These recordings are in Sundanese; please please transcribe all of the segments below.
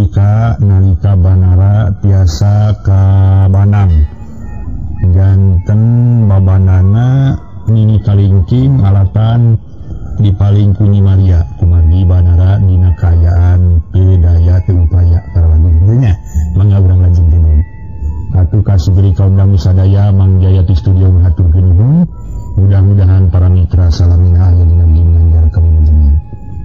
dugi ka nalika Banara tiasa ka Banang. Janten babanana Nini Kalingking alatan dipaling ku Nyi Maria kumargi Banara dina kaayaan teu daya teu upaya parawargi nya mangga urang lajengkeun. Atuh kasugri kaum dangu sadaya Mang Jaya ti studio ngahaturkeun nuhun. Mudah-mudahan para mitra salamina aya dina ginanjar kawilujengan.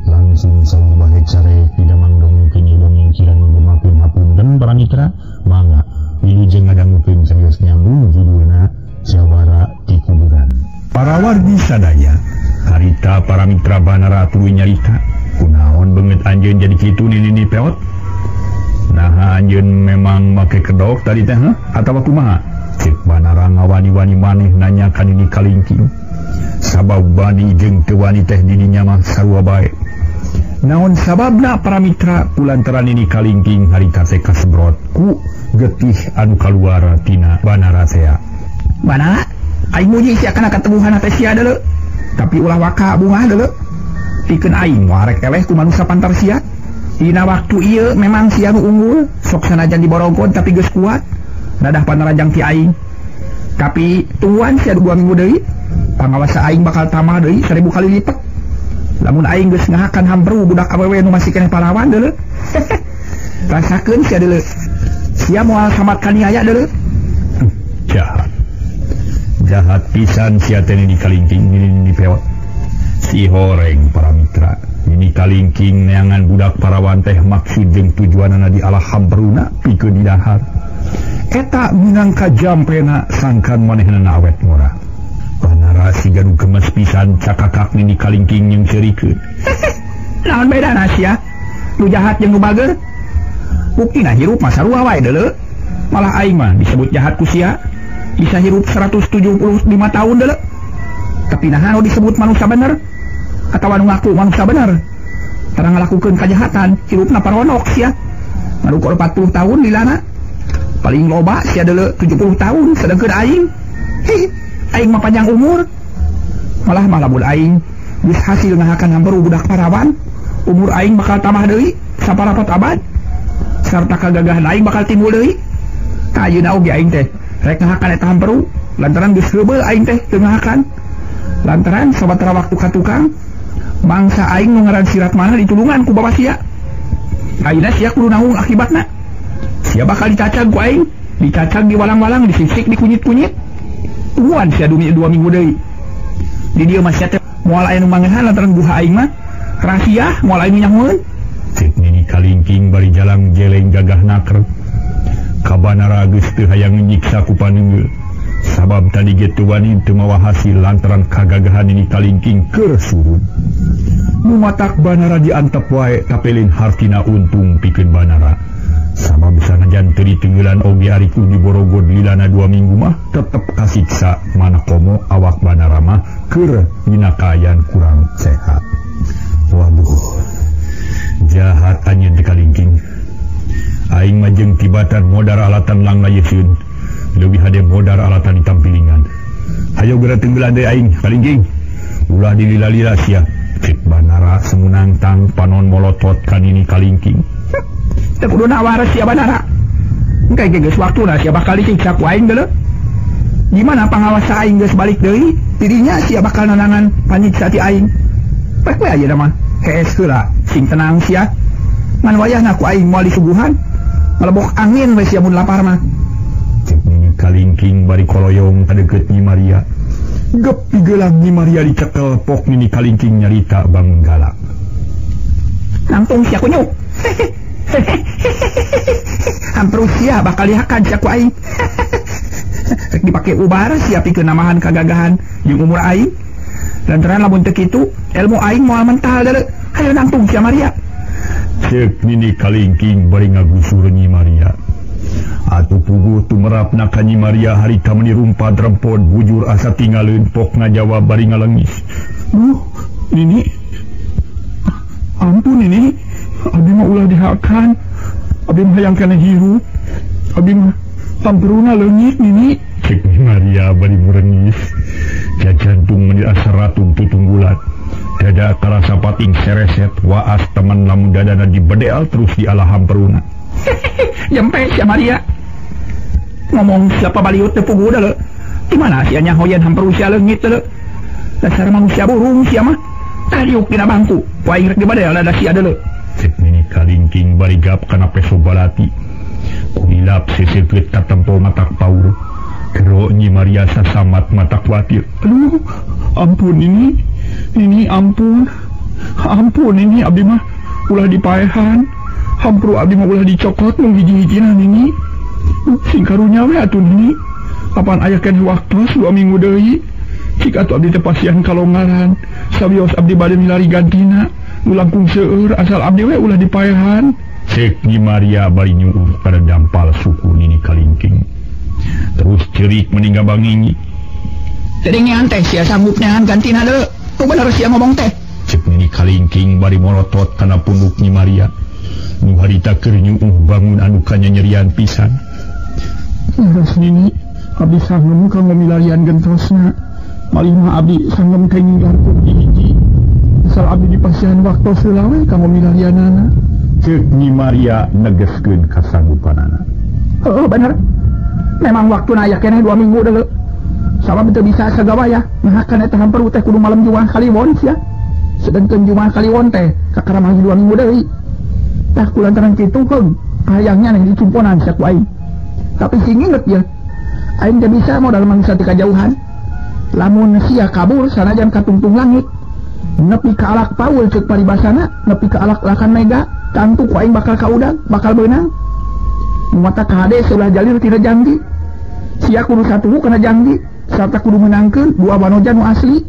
Langsung saur bahet sare tidak mangdongkeun dongeng kirang gumakeun hapunten para mitra mangga wilujeng ngadangukeun serius nyambung judulna Jawara di Kuburan. Para wargi sadaya harita para mitra Banara tuluy nyarita kunaon beungeut anjeun jadi kitu nini peot. Nah anjeun memang make kedok tadi teh atawa kumaha? Cek Banara ngawani-wani maneh nanya ka Nini Kalingking. Sabab bani jeung teu wani teh dininya mah sarua bae. Naon sababna para mitra kulantaran Nini Kalingking harita teh kasebrot ku getih anu kaluar tina Banara tea. Banara, aing muji sia kana katemuhan teh sia deuleu. Tapi ulah waka bungah deuleu. Pikeun aing moal rek eleh ku manusa pantar sia. Dina waktu ieu memang sia nu unggul, sok sanajan diborongkon tapi geus kuat. Dadah panarajang ti aing. Tapi tungguan sia 2 minggu deui, pangawasa aing bakal tambah deui 1000 kali lipat. Lamun aing geus ngahakan hampru budak awewe nu masih keneh parawan deuleu. Rasakeun sia deuleu. Sia moal samat kaniaya deuleu. Jahat. Jahat pisan sia teh Nini Kalingking nini peot. Si horeng para mitra. Nini Kalingking neangan budak parawan teh maksud jeung tujuanana di alah hampruna pikeun didahar. Eta minangka jampena sangkan manehna awet ngora. Banara siga nu gemes pisan cakakak Nini Kalingking jeung seurikeun. Naon bedana sia? Nu jahat jeung nu bager? Buktina hirup mah sarua wae deuleu. Malah aing mah disebut jahat ku sia. Bisa hirup 175 tahun deuleu. Tapi naha nu disebut manusia bener? Atawa nu ngaku manusia bener? Tara ngalakukeun kajahatan, hirupna paronok sia. Maruko 40 tahun lilana. Paling loba sia deuleu 70 tahun sedengkeun aing. Hih, aing mah panjang umur. Malah mah lamun aing geus hasil ngahakan hamperu budak parawan, umur aing bakal tambah deui saparapat abad. Sarta kagagahan aing bakal timbul deui. Tah ayeuna oge aing teh rek ngahakan eta hamperu lantaran geus heubeul aing teh teu ngahakan. Lantaran sabatara waktu ka tukang mangsa aing nu ngaran sirat mana ditulungan ku bapa sia. Ayeuna sia kudu nanggung akibatna. Sia bakal dicacag ku aing, dicacag diwalang-walang, disisik, dikunyit-kunyit. Tungguan sia 2 minggu deui. Di dieu mah sia teh moal aya nu mangehan lantaran guha aing mah rahasia moal aya nu nyahoeun. Cek Nini Kalingking bari jalang jeleng gagah naker. Ka Banara geus teu hayang nyiksa ku paneunggeul. Sabab tadi ge teu wani teu mawa hasil lantaran kagagahan Nini Kalingking keur surut. Nu matak Banara diantep wae tapelin hartina untung pikeun Banara. Sabab sanajan teu ditenggelan oge ari ku diborogod lilana 2 minggu mah tetep kasiksa mana komo awak Banara mah keur dina kaayaan kurang sehat. Waduh. Jahat anjeun teh Kalingking. Aing mah jeung tibatan modar alatan langlayeun. Leuwih hade modar alatan ditampilingan. Hayo geura tenggelan deui aing Kalingking. Ulah dilila-lila sia. Cek Banara semunangtang panon molotot ka Nini Kalingking. Teu kudu nawar sia Banara. Engke ge geus waktuna sia bakal disiksa ku aing deuleu. Di mana pangawasa aing geus balik deui, tidinya sia bakal nanangan panyiksa ti aing. Pek we ayeuna mah. Hees heula, sing tenang sia. Ngan wayahna ku aing moal disuguhan. Malebok angin we sia mun lapar mah. Cek Nini Kalingking bari koloyong ka deukeut Nyi Maria. Gep pigelang Nyi Maria dicekel pok Nini Kalingking nyarita bangun galak. Nangtung sia kunyuk. Hampru sia bakal dihakan sia ku aing. Rek dipake ubar sia pikeun namahan kagagahan jeung umur aing. Lantaran lamun teu kitu ilmu aing moal mental deuleu. Hayo nangtung sia Maria. Cek Nini Kalingking bari ngagusur Nyi Maria. Atuh puguh tumerapna ka Nyi Maria harita meuni rumpad rempon bujur asa tingaleun pok ngajawab bari ngalengis. Duh, Nini. Ampun Nini. Abi mah ulah dihakan. Abi mah hayang kana hirup. Abi mah pamperuna leungit Nini. Cek Nyi Maria bari murengis. Jajantung meuni asa ratung tutunggulan. Dada karasa pating sereset waas teman lamun dadana dibedel terus di alaham peruna. Jempe sia Maria. Ngomong siapa baliut teu puguh deuleu. Di mana sia nyahoyen hamperu sia leungit deuleu. Dasar manusia burung sia mah. Tah diuk dina bangku. Ku aing rek dibadel da sia deuleu. Cek Nini Kalingking bari gap kana peso balati. Kulilap seseukeut katempo matak paur. Kero Nyi Maria sasamat matak kuatir. Aduh, ampun ini. Ini ampun. Ampun ini abdi mah ulah dipaehan. Hampru abdi mah ulah dicokot mung hiji-hijinan ini. Sing karunya we atuh nini. Apan aya keneh waktos 2 minggu deui. Cik atuh abdi teh pasihan kalongaran. Sawios abdi bade milari gantina. Nu langkung seueur asal abdi we ulah dipaehan. Cek Nyi Maria bari nyuuh kana dampal suku Nini Kalingking. Terus cerik meninggal bangingi. Teringan teh sia sanggup neangan gantina deui. Tu bener sia ngomong teh. Cek Nini Kalingking bari molotot kana punduk Nyi Maria. Nu harita keur nyuuh bangun anu kanyanyerian pisan. Terus Nini, abdi sanggem kanggo milarian gentosna. Malih mah abdi sanggem kenging garpun hiji. Asal abdi dipasihan waktos heula we kanggo milarianana. Cek Nyi Maria negeskeun kasanggupanana. Heuh bener. Memang waktuna aya keneh 2 minggu deuleu. Sabab teu bisa sagawaya, nahakan eta hamperu teh kudu malam Jumaah Kaliwon sia. Sedengkeun Jumaah Kaliwon teh kakara mah 2 minggu deui. Tah kulantaran kitu heung, hayangnya neng dicumponan sia ku aing. Tapi sing inget ya, aing teu bisa modal mangsa ti kajauhan. Lamun sia kabur sanajan katungtung langit, nepi ka alak paul ceuk paribasana, nepi ka alak lakan mega, tantu ku aing bakal kaudang, bakal beunang. Mata kahade seulah jalir tina janji. Sia kudu satuhu kana janji, sarta kudu meunangkeun dua wanoja nu asli.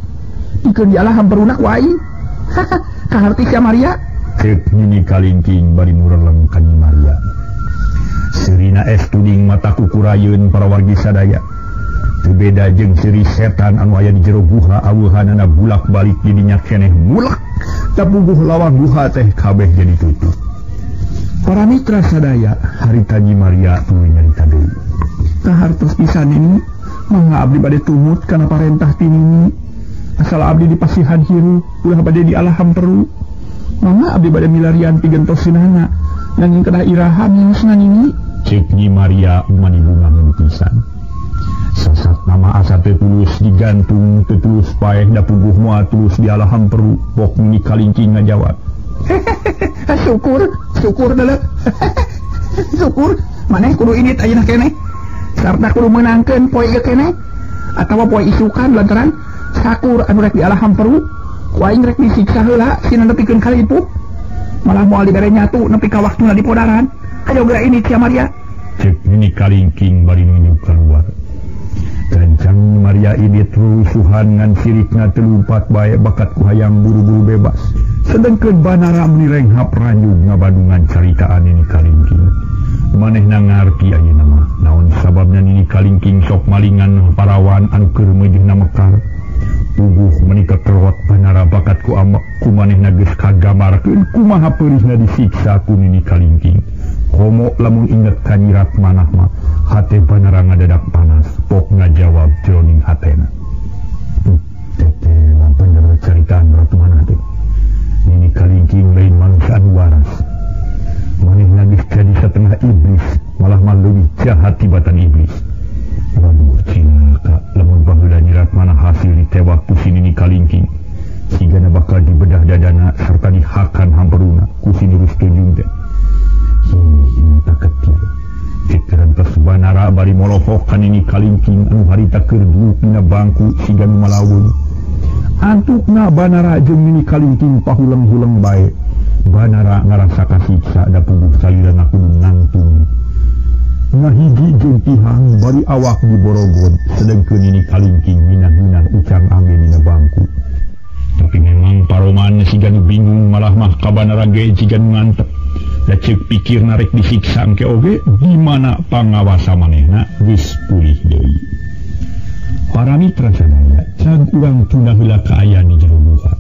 Pikeun dialah hamperuna ku aing. Kaharti sia Maria. Cek Nini Kalingking bari mureleng ka Nyi Maria. Serina es tuding mata kukurayeun para wargi sadaya. Teu beda jeung seri setan anu aya di jero guha aweuhanana bulak-balik di dinya keneh mulak. Tapuguh lawang guha teh kabeh jadi tutup. Para mitra sadaya, harita Nyi Maria tuluy nyarita deui. Kahartos pisan ini, mangga abdi bade tumut kana parentah ti Nini. Asal abdi dipasihan hirup, ulah bade dialah hamperu. Mangga abdi bade milarian pigentosinana, nanging kedah iraha minusna Nini. Cek Nyi Maria manibunga pisan. Sasat nama asa teu tulus digantung, teu tulus paeh da puguh moal tulus dialah hamperu. Pok Nini Kalingking ngajawab. Syukur, syukur deuleu. Syukur, maneh kudu indit ayeuna keneh. Sarta kudu meunangkeun poe ieu keneh. Atawa poe isukan lantaran sakur anu rek dialah hamperu, ku aing rek disiksa heula sina nepikeun kalipuh. Malah moal dibere nyatu nepi ka waktuna dipodaran. Hayo geura indit sia Maria. Cek Nini Kalingking bari nunjuk keluar. Gancang Nyi Maria indit rusuhan ngan sirikna teu lumpat bae bakat ku hayang buru-buru bebas. Sedengkeun Banara meuni renghap ranjug ngabadungan caritaan Nini Kalingking. Manehna ngarti ayeuna mah naon sababna Nini Kalingking sok malingan parawan anu keur meujeuhna mekar. Puguh meuni kekerot Banara bakat ku amak ku manehna geus kagambarkeun kumaha peurihna disiksa ku Nini Kalingking. Komo lamun inget ka Nyi Ratmanah mah hate Banara ngadadak panas, pok ngajawab jroning hatena. Tete bener caritaan Ratmanah teh. Nini Kalingking lain manusia anu waras. Manehna geus jadi setengah iblis, malah mah leuwih jahat tibatan iblis. Waduh cilaka lamun baheula Nyi Ratmanah hasil ditewak ku si Nini Kalingking. Sigana bakal dibedah dadana sarta dihakan hamperuna ku si Nurus Tunjung teh. Ini tak ketir. Pikiran tos Banara bari molohok ka Nini Kalingking anu harita keur duduk dina bangku siga nu malaweung. Antukna Banara jeung Nini Kalingking pahuleng-huleng bae. Banara ngarasa kasiksa da puguh salirana kudu nangtung. Ngahiji jeung tihang bari awak diborogon, sedengkeun Nini Kalingking minah-minah ucang angin dina bangku. Tapi memang paroman siga nu bingung malah mah ka Banara ge siga nu ngantep. Da ceuk pikir narek disiksa engke oge di mana pangawasa manehna geus pulih deui. Para mitra sadaya, cag urang tunda heula kaayaan di jero guha.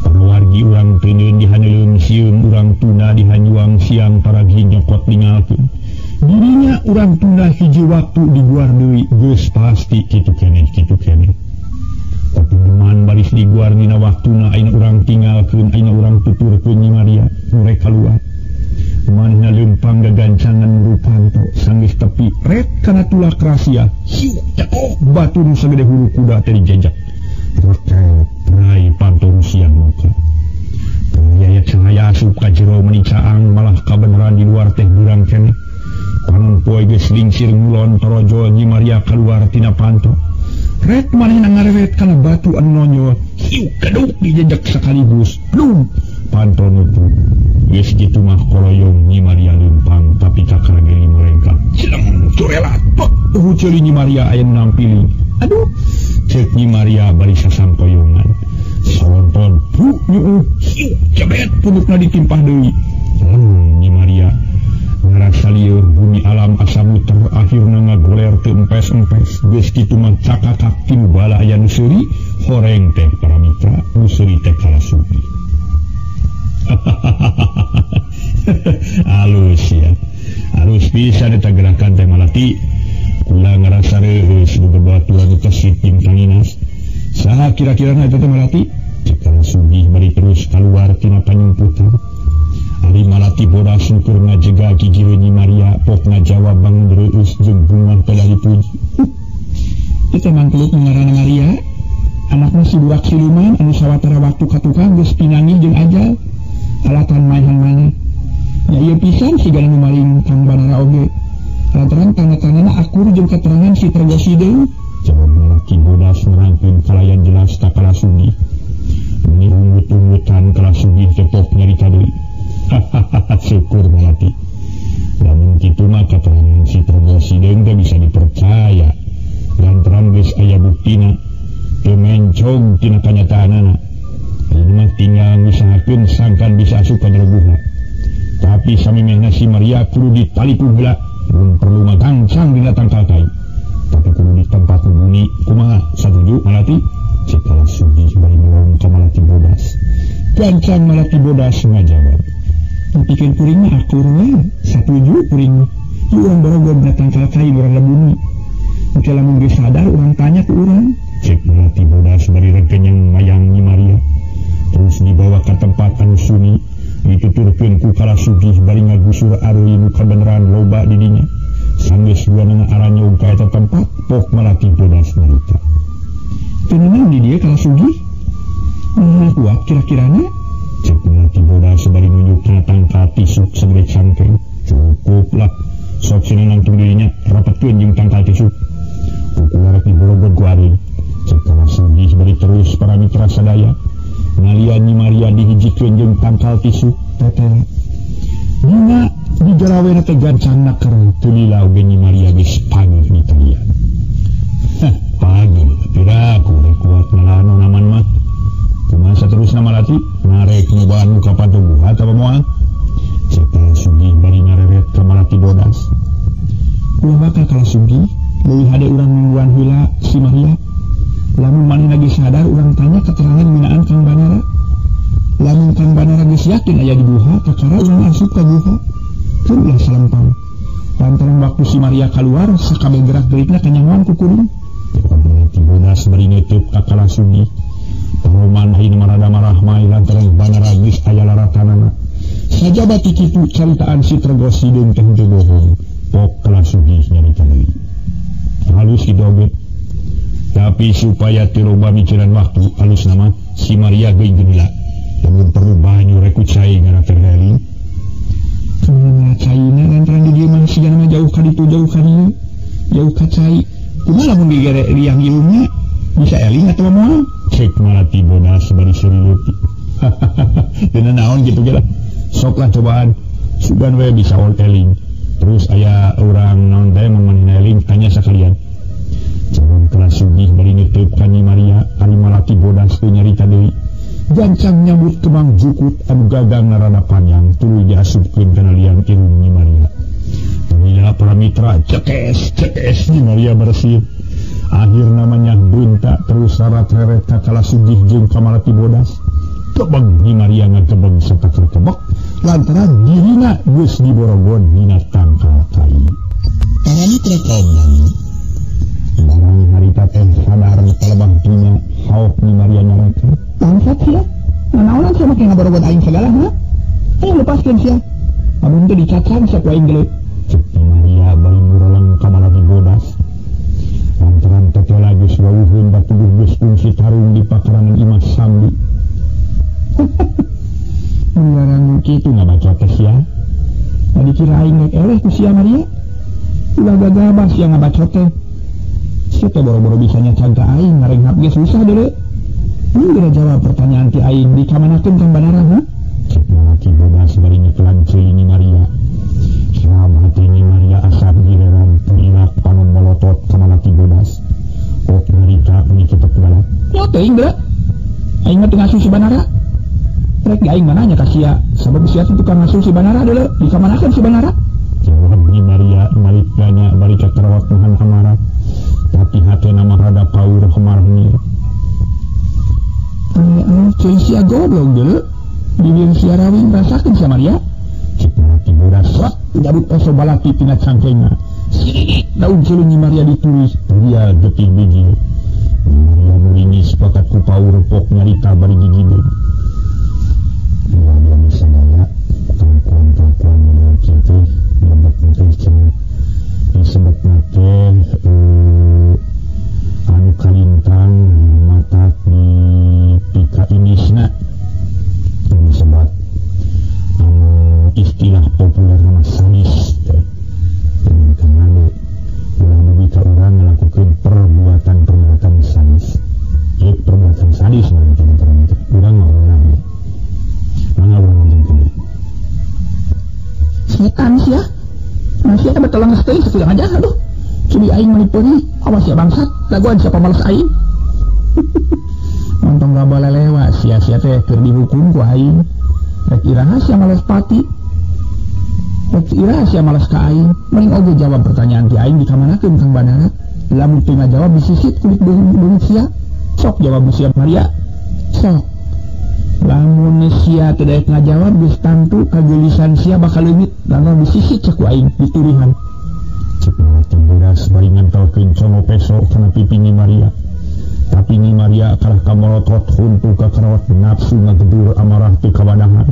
Para wargi urang teuneun dihaneuleun sieun, urang tunda dihanjuang siang paragi nyokot ningalkeun. Dirinya urang tunda hiji waktu diguar deui geus pasti kitu keneh kitu keneh. Tapi deman baris diguar dina waktuna ayeuna urang tinggalkeun, ayeuna urang tuturkeun Nyi Maria nu rek kaluar. Manehna leumpang gagancangan muru panto sanggeus tepi ret kana tulak rahasia. Hiu cekok batu nu sagede hulu kuda teh dijejak. Reket rai panto Rusia muka. Yaya cahaya asup ka jero meuni caang malah kabeneran di luar teh burang keneh. Panon poe geus lingsir ngulon torojol Nyi Maria kaluar tina panto. Ret manehna ngarewet kana batu anu nonyol. Hiu keduk dijejak sekaligus. Blum panto nutup. Geus kitu mah koloyong Nyi Maria leumpang tapi kakara geli merengkak. Cileng curelat pek huceuli Nyi Maria aya nu nampiling. Aduh, ceuk Nyi Maria bari sasangkoyongan. Salonton bu nyuuh hiu cebet pundukna ditimpah deui. Nyi Maria ngarasa lieur bumi alam asa muter akhirna ngagoler teu empes-empes. Geus kitu mah cakakak tinu bala aya nu seuri horeng teh para mitra nu seuri teh kalasugi. Alus ya. Alus pisan eta gerakan teh Malati. Kula ngarasa reueus boga baturan nu kesit jeung tanginas. Saha kira-kirana eta teh Malati? Cek Kalasugih bari terus kaluar tina panyumputan. Ari Malati bodas nu keur ngajega gigireun Nyi Maria pok ngajawab bangun reueus jeung bunga teh dipuji. Eta mangkeluk ngaranna Maria. Anakna si budak siluman anu sawatara waktu ka tukang geus pinangi jeung ajal. Alatan maehan maneh. Nya ieu pisan sigana nu maling Kang Banara oge. Lantaran tanda-tandana akur jeung keterangan si Trego Sideung. Jawab Malati bodas nerangkeun kalayan jelas ka Kalasugih. Meuni ungut-ungutan Kalasugih teh pok nyarita deui. Syukur Malati. Lamun kitu mah keterangan si Trego Sideung teh bisa dipercaya. Lantaran geus aya buktina teu mencong tina kanyataanana. Ayeuna mah tinggal ngusahakeun sangkan bisa asup ka jero guha. Tapi samemehna si Maria kudu ditaliku heula, mun perlu mah gancang dina tangkal kai. Tapi kudu di tempat nu buni, kumaha satuju Malati? Cek Kalasugih bari melong ka Malati bodas. Gancang Malati bodas ngajawab. Pikeun kuring mah akur we, satuju kuring. Ieu urang borogod dina tangkal kai urang lebuni. Engke lamun geus sadar urang tanya ku urang. Cek Malati bodas bari regenyeng mayang Nyi Maria. Terus dibawa ke tempat anu sunyi, dituturkeun ku Kalasugih bari ngagusur areui nu kabeneran loba di dinya. Sanggeus duanana aranyog ka eta tempat, pok Malati bodas nyarita. Teu naon di dieu Kalasugih? Nah, kuat kira-kirana? Cek Malati bodas bari nunjuk kana tangkal tisuk sagede cangkeng. Cukup lah, sok sina nangtung dirinya rapetkeun jeung tangkal tisuk. Kuku arek diborogod ku areun. Cek Kalasugih bari terus para mitra sadaya. Ngalian Nyi Maria dihijikeun jeung tangkal tisu teteh. Dina dijarawena teh gancangna keur teu lila oge Nyi Maria geus pageuh ditalian. Hah, pageuh piraku rek kuat ngalano naman mah. Kumaha saterusna Malati? Narek nyobaan nu ka panto guha atawa moal? Cek Kalasugih bari ngareret ka Malati bodas. Ulah bakal Kalasugih, leuwih hade urang nungguan heula si Maria. Lamun manehna geus sadar urang tanya keterangan ngeunaan Kang Banara. Lamun Kang Banara geus yakin aya di guha, kakara urang asup ka guha. Keun ulah salempang. Lantaran waktu si Maria kaluar, sakabeh gerak-gerikna kanyahoan ku kuring. Jawab Malati bodas bari neuteub ka Kalasugih. Paroman ayeuna mah rada marah mai lantaran Banara geus aya laratanana. Sajaba ti kitu caritaan si Trego Sideung teh henteu bohong. Pok Kalasugih nyarita deui. Halus kitu oge. Tapi supaya teu loba mikiran waktu, halus nama si Maria geuing geula. Lamun perlu banyu rek ku cai ngaran heling. Kumaha caina lantaran di dieu mah sigana mah jauh ka ditu jauh ka dieu. Jauh ka cai. Kumaha lamun digere liang ilmunya bisa eling atawa moal? Cek Malati bodas bari seuri leutik. Dina naon kitu ge lah. Sok lah cobaan. Sugan we bisa eling. Terus aya urang naon teh mun eling tanya sakalian. Calon Kalasugih bari neuteub ka Nyi Maria, ari Malati bodas teu nyarita deui. Gancang nyambut kemang jukut anu gagangna rada panjang tuluy diasupkeun kana liang irung Nyi Maria. Teu para mitra cekes cekes Nyi Maria bersih. Akhirna mah beunta terus sarat-reret ka Kalasugih jeung ka Malati bodas. Kebeng Nyi Maria ngagebeng serta kebek lantaran dirina geus diborogon dina tangkal kai. Para mitra kaum lami, barang harita teh sadar kalebah dina haok Nyi Maria nyarekan. Bangsat sia, nanaonan sia make ngaborogon aing sagala ha? Ayo lepaskeun sia. Amun teu dicacang sia ku aing geuleuh. Cek Maria bari mureleng ka Malati Bodas. Lantaran tetela geus wawuheun batuduh geus kungsi tarung di pakarangan Imah Sambi. Mengarang kitu ngabaca teh sia. Tadi kira aing rek eleh ku sia Maria. Ulah gagabah sia ngabaca teh. Sia teh boro-boro bisa nyacag ka aing ngarenghap ge susah deuleu. Mun geura jawab pertanyaan ti aing dikamanakeun Kang Banara ha? Cek Malati Bodas bari nyekelan ceuli Nyi Maria. Seram hati Nyi Maria asap gireran perilak panon molotot ka Malati Bodas. Ok nyarita meni tetep galak. Nya teuing deuleu. Aing mah teu ngasuh si Banara. Rek di aing mananya ka sia, sabab sia teh tukang ngasuh si Banara deuleu, dikamanakeun si Banara? Jawab Nyi Maria balik nanya bari kakerawat nahan amarah. Tapi hatena mah rada paur kemar mir. Cuy sia goblok deuleu. Bibir sia rawing rasakeun sia Maria. Cek Malati Bodas sot nyabut peso balati tina cangkengna. Daun ceulung Nyi Maria ditulis dia getih biji. Nyi Maria muringis bakat ku paur pok nyarita bari gigideg. Dia bisa nanya kelakuan-kelakuan model kitu disebut teh cenah disebut teh anu kalintang mata di pika inisna disebut anu istilah populer nama sadis teh dengan ulah dugi ka urang ngalakukeun perbuatan-perbuatan sadis. Ieu perbuatan sadis mah teman-teman urang mah ulah mangga urang ngomong deui. Setan sia. Nah sia betul geus teuing sakieu aja aduh. Curi aing meuni peurih, awas sia bangsat, laguan siapa males aing. Montong gabalelewa sia-sia teh keur dihukum ku aing. Rek iraha sia males pati. Rek iraha sia males ka aing. Mending oge jawab pertanyaan ti aing dikamanakeun Kang Banara. Lamun teu ngajawab disisit kulit beung sia. Sok jawab sia Maria. Sok. Lamun sia teu daek ngajawab geus tangtu kageulisan sia bakal leungit lantaran disisit cek ku aing diturihan. Cek Malati Bodas bari ngantelkeun congo peso kana pipi Nyi Maria. Tapi Nyi Maria kalah kamolotot huntu kakarawat nafsu ngagedur amarah teu kabadahan.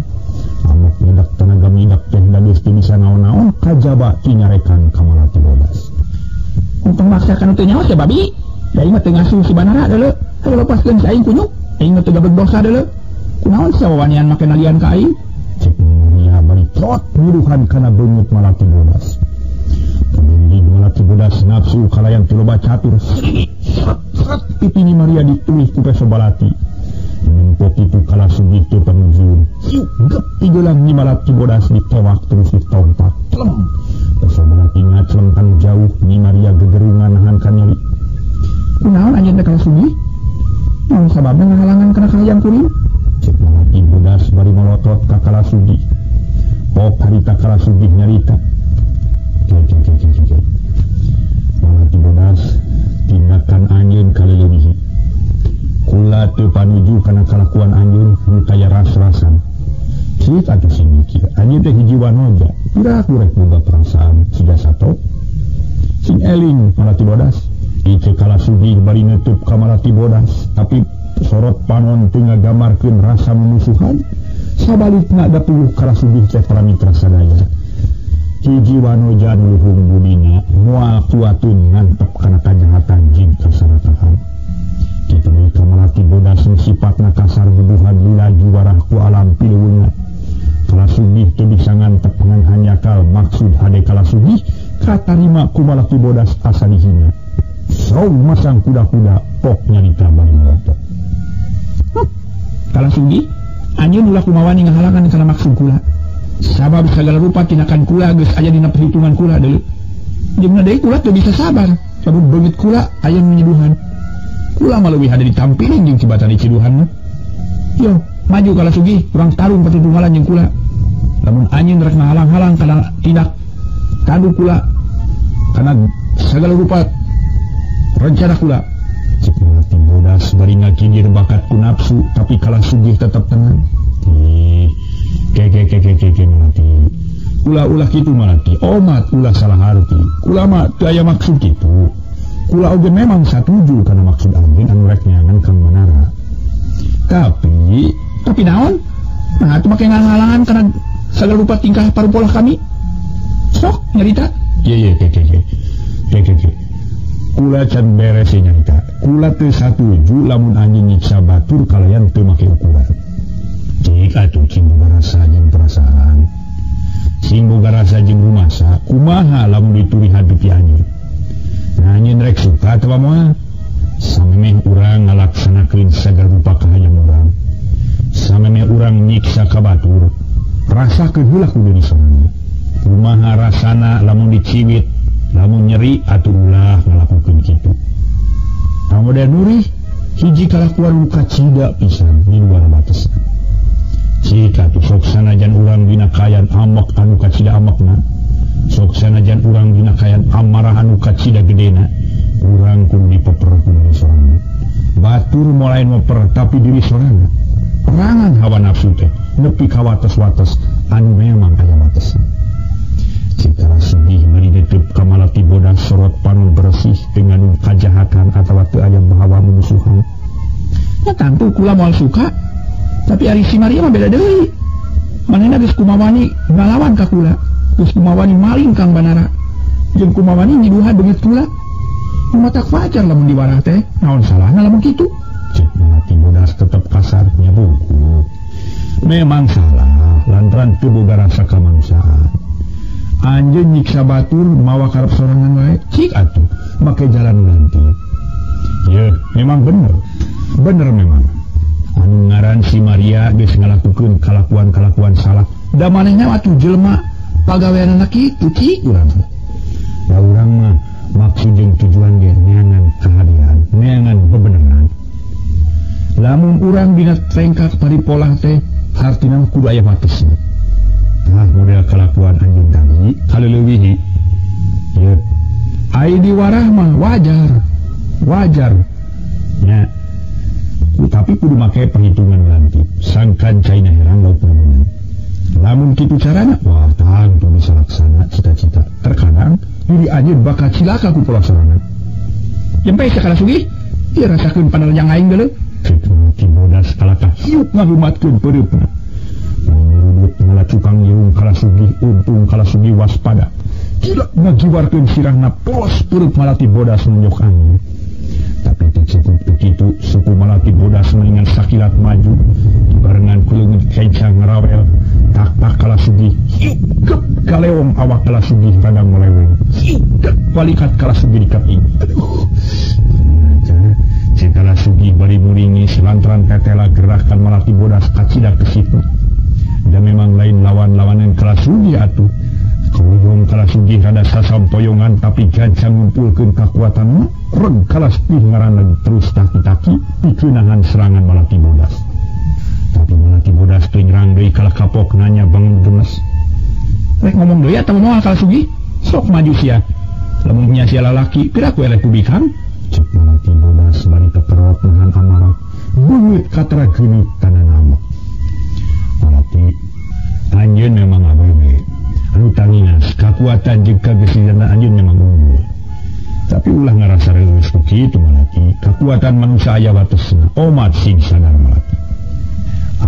Amok nyedak tenaga midak teh da geus teu bisa naon-naon kajaba ti nyarekan ka Malati Bodas. Untung maksa kana teu nyaho sia babi. Da ieu mah teu ngasuh si Banara deuleu. Hayo lepaskeun si aing kunyuk. Aing mah teu gabeg dosa deuleu. Kunaon sia wawanian make nalian ka aing? Cek Maria bari trot nyuruhan kana beungeut Malati Bodas. Kabeungig Malati Bodas nafsu kalayan teu loba catur. Seret seret pipi Nyi Maria ditulis ku peso balati. Nempo kitu kalah sugih teu panunjun. Hiuk gep tigelang Nyi Malati Bodas ditewak terus ditompak. Clem. Peso balati ngaclem kanu jauh Nyi Maria gegerungan nahan ka nyeri. Kunaon anjeun teh kalah sugih? Naon sababna ngahalangan kana kahayang kuring? Cek Malati Bodas bari molotot ka kalah sugih. Pok harita kalah sugih nyarita. Cek. Malati Bodas tindakan anjeun kaleulebihi. Kula teu panuju kana kalakuan anjeun nu kaya ras-rasan. Cik atuh sing mikir, anjeun teh hiji wanoja, piraku rek boga perasaan siga sato. Sing eling Malati Bodas. Ieu kalah sugih bari neutup ka Malati Bodas, tapi sorot panon teu ngagamarkeun rasa memusuhan. Sabalikna da puluh kalah sugih teh paramitra sadaya. Hiji wanoja nu luhung budina moal kuatun ngantep kana kajahatan jeung kasaratahan. Kitu deui ka Malati Bodas nu sipatna kasar bubuhan lila juwarah ku alam piluweungna. Kalah sugih teu bisa ngantep ngan hanjakal maksud hade kalah sugih katarima ku Malati Bodas asa dihina. Saung masang kuda-kuda pok nyarita bari molotot. Kalah sugih anjeun ulah kumawani ngahalangan kana maksud kula. Sabab sagala rupa tindakan kula geus aya dina perhitungan kula deuleu. Jeung deui kula teu bisa sabar, sabab beungeut kula aya nu nyiduhan. Kula mah leuwih hade ditampiling jeung cibatan diciduhan mah. Yo, maju kalah sugih, urang tarung patutunggalan jeung kula. Lamun anjeun rek ngahalang-halang kana tindak tanduk kula kana sagala rupa rencana kula. Cek Malati Bodas bari ngakindir bakat ku nafsu, tapi kalah sugih tetap tenang. Ke ke Malati. Ulah-ulah kitu Malati, omat ulah salah arti. Kula mah teu aya maksud kitu. Kula oge memang satuju kana maksud anjeun anu rek neangan Kang Manara. Tapi naon? Nah, atuh make ngahalangan kana Sagala rupa tingkah parupolah kami. Sok nyarita. Ye ye ke ke ke. Ke ke ke. Kula can beres nyarita. Kula teu satuju lamun anjeun nyiksa batur kalayan teu make ukuran. Cik atuh cing boga rasa jeung perasaan. Sing boga rasa jeung rumasa, kumaha lamun dituri hadepi anjeun. Nah anjeun rek suka atawa moal? Samemeh urang ngalaksanakeun sagala rupa kahayang urang. Samemeh urang nyiksa ka batur, rasakeun heula ku diri sorangan. Kumaha rasana lamun diciwit, lamun nyeri atuh ulah ngalakukeun kitu. Kamudian nurih hiji kalakuan nu kacida pisan di luar batas. Cik atuh sok sanajan urang dina kaayaan amek anu kacida amekna, sok sanajan urang dina kaayaan amarah anu kacida gedena, urang kudu dipeper ku diri sorangan. Batur moal lain meper tapi diri sorangan. Perangan hawa nafsu teh nepi ka wates-wates anu memang aya watesna. Cik sugih bari netep ka Malati Bodas sorot panon bersih dengan kajahatan atawa teu aya hawa mumusuhan. Ya tangtu kula moal suka. Tapi ari si Maria mah beda deui. Manehna geus kumawani ngalawan ka kula. Geus kumawani maling Kang Banara. Jeung kumawani nyiduhan beungeut kula. Matak wajar lamun diwarah teh, naon salahna lamun kitu? Cek Malati Bodas tetep kasar nya bungkuk. Memang salah lantaran teu boga rasa kamanusiaan. Anjeun nyiksa batur mawa karep sorangan wae, cik atuh make jalan nanti. Yeuh, memang bener. Bener memang. Anu ngaran si Maria geus ngalakukeun kalakuan-kalakuan salah. Da manehna atuh jelema pagaweanana kitu cik urang. Da urang mah maksud jeung tujuan ge neangan kahadian, neangan bebeneran. Lamun urang dina tengkak paripolah teh hartina kudu aya watesna. Tah model kalakuan anjeun tadi kaleulewihi. Yeuh. Ai diwarah mah wajar. Wajar. Nya. Tapi kudu make perhitungan lantik. Sangkan caina herang laut menang. Lamun kitu carana, wah tangtu bisa laksana cita-cita. Terkadang diri anjeun bakal cilaka ku pola sorangan. Jempe sakala sugih, ieu rasakeun panarjang aing deuleu. Kitu Malati Bodas kalakah hiup ngagumatkeun peureupna. Mangurudut ngalacukang irung kala sugih, untung kala sugih waspada. Gila ngagiwarkeun sirahna polos peureub Malati Bodas nunjuk angin. Tapi cukup begitu suku Malati Bodas mendingan sakilat maju barengan kuleungit kenca ngarawel tak tak kala sugih hiup gep kaleong awak kala sugih rada meleweng hiup gep walikat kala sugih dikaping. Aduh si kala sugih bari muringis lantaran tetela gerakan Malati Bodas kacida kesitu. Dan memang lain lawan-lawanan kala sugih atuh. Kauyong kala sugih rada sasampoyongan tapi gancang ngumpulkeun kakuatan reg kala sugih ngaran terus taki-taki pikeun serangan Malati Bodas. Tapi Malati Bodas teu nyerang deui kalah kapok nanya bangun gemes. Rek ngomong deui atawa moal kala sugih? Sok maju sia. Lamun nya sia lalaki piraku eleh ku bikang? Cek Malati Bodas bari kekerot nahan amarah. Beungeut katara geuneut kana nama. Malati anjeun memang awewe. Anu tanginas kakuatan jeung kagesidana anjeun memang unggul. Tapi ulah ngarasa reueus ku kitu Malati. Kakuatan manusia aya watesna. Omat sing sadar Malati.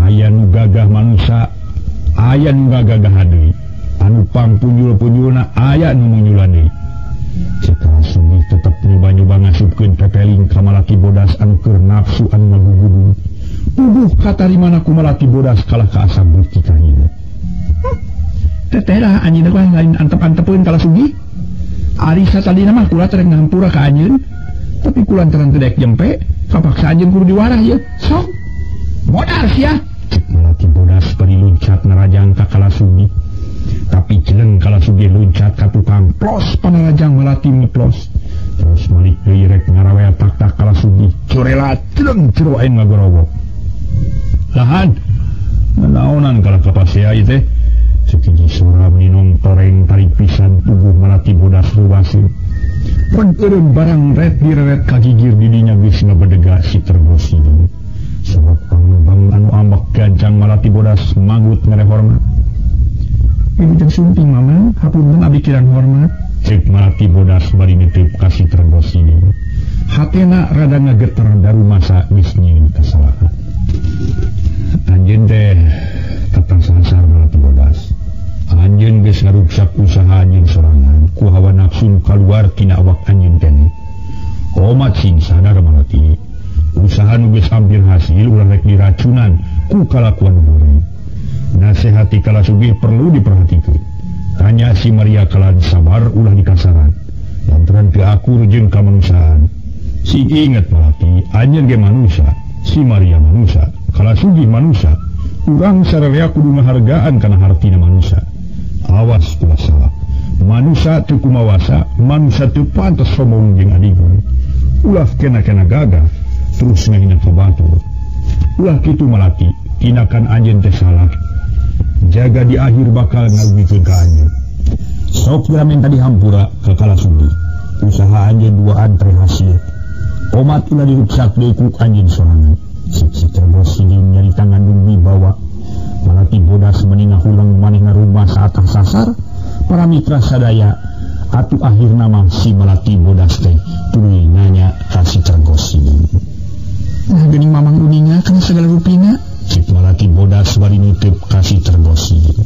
Aya nu gagah manusia, aya nu gagah deui. Anu pangpunjul-punjulna aya nu munyulan deui. Cek sugih tetep nyoba-nyoba ngasupkeun pepeling ka Malati Bodas anu keur nafsu anu ngagugudung. Puguh katarimana ku Malati Bodas kalah ka asa beuki kahina. Teteh lah anjeun mah lain antep-antepeun kala sugih. Ari satadina mah kula teh rek ngahampura ka anjeun. Tapi kulantaran teu daek jempe, kapaksa anjeun kudu diwarah ieu. Sok. Modar sia. Cek Malati Bodas bari luncat narajang ka kala sugih. Tapi jeleng kala sugih luncat ka tukang plos panarajang Malati ngeplos. Terus malik deui rek ngarawel tak-tak kala sugih. Corela jeleng jero aing ngagorowok. Lahan naonan kala kapasea ieu teh. Sakiji sora minong toreng tarik pisan tubuh Malati Bodas ruwaseun. Reg barang ret direret kagigir didinya geus ngabedega si tergosi. Sorot bangun anu ambek gancang Malati Bodas manggut mere hormat. Ibu jeung sumping mama, hapunten abdi kirang hormat. Cek Malati Bodas bari nitip ka si tergosi. Hatena rada ngageter darumasa geus nyieun kasalahan. Anjeun teh tetang sangsar Malati Bodas. nafsu kaluar tina awak anjeun keneh. Omat sing sadar Malati. Usaha nu geus hampir hasil ulah rek diracunan ku kalakuan goreng. Nasehati Kala Sugih perlu diperhatikan. Tanya si Maria kalan sabar ulah dikasaran. Lantaran teu akur jeung kamanusiaan. Si inget Malati, anjeun ge manusia, si Maria manusia, Kala Sugih manusia. Urang sararea kudu ngahargaan kana hartina manusia. Awas ulah salah. Manusia teu kumawasa, manusia teu pantes sombong jeung adigung. Ulah kena-kena gagah, terus ngahina ka batur. Ulah kitu Malati, tinakan anjeun teh salah. Jaga di akhir bakal ngarugikeun ka anjeun. Sok geura minta dihampura ka Kala Sugih. Usaha anjeun duaan teh hasil. Omat ulah diruksak deui ku anjeun sorangan. Si Tergos Hideung nyarita ngandung wibawa. Malati Bodas meuni ngahuleng manehna rumah saatah sasar. Para mitra sadaya atuh akhirna mah si Malati Bodas teh tuluy nanya ka si Tergos Hideung. Nah geuning mamang uninga kana sagala rupina. Cik Malati Bodas bari nitip ka si Tergos Hideung.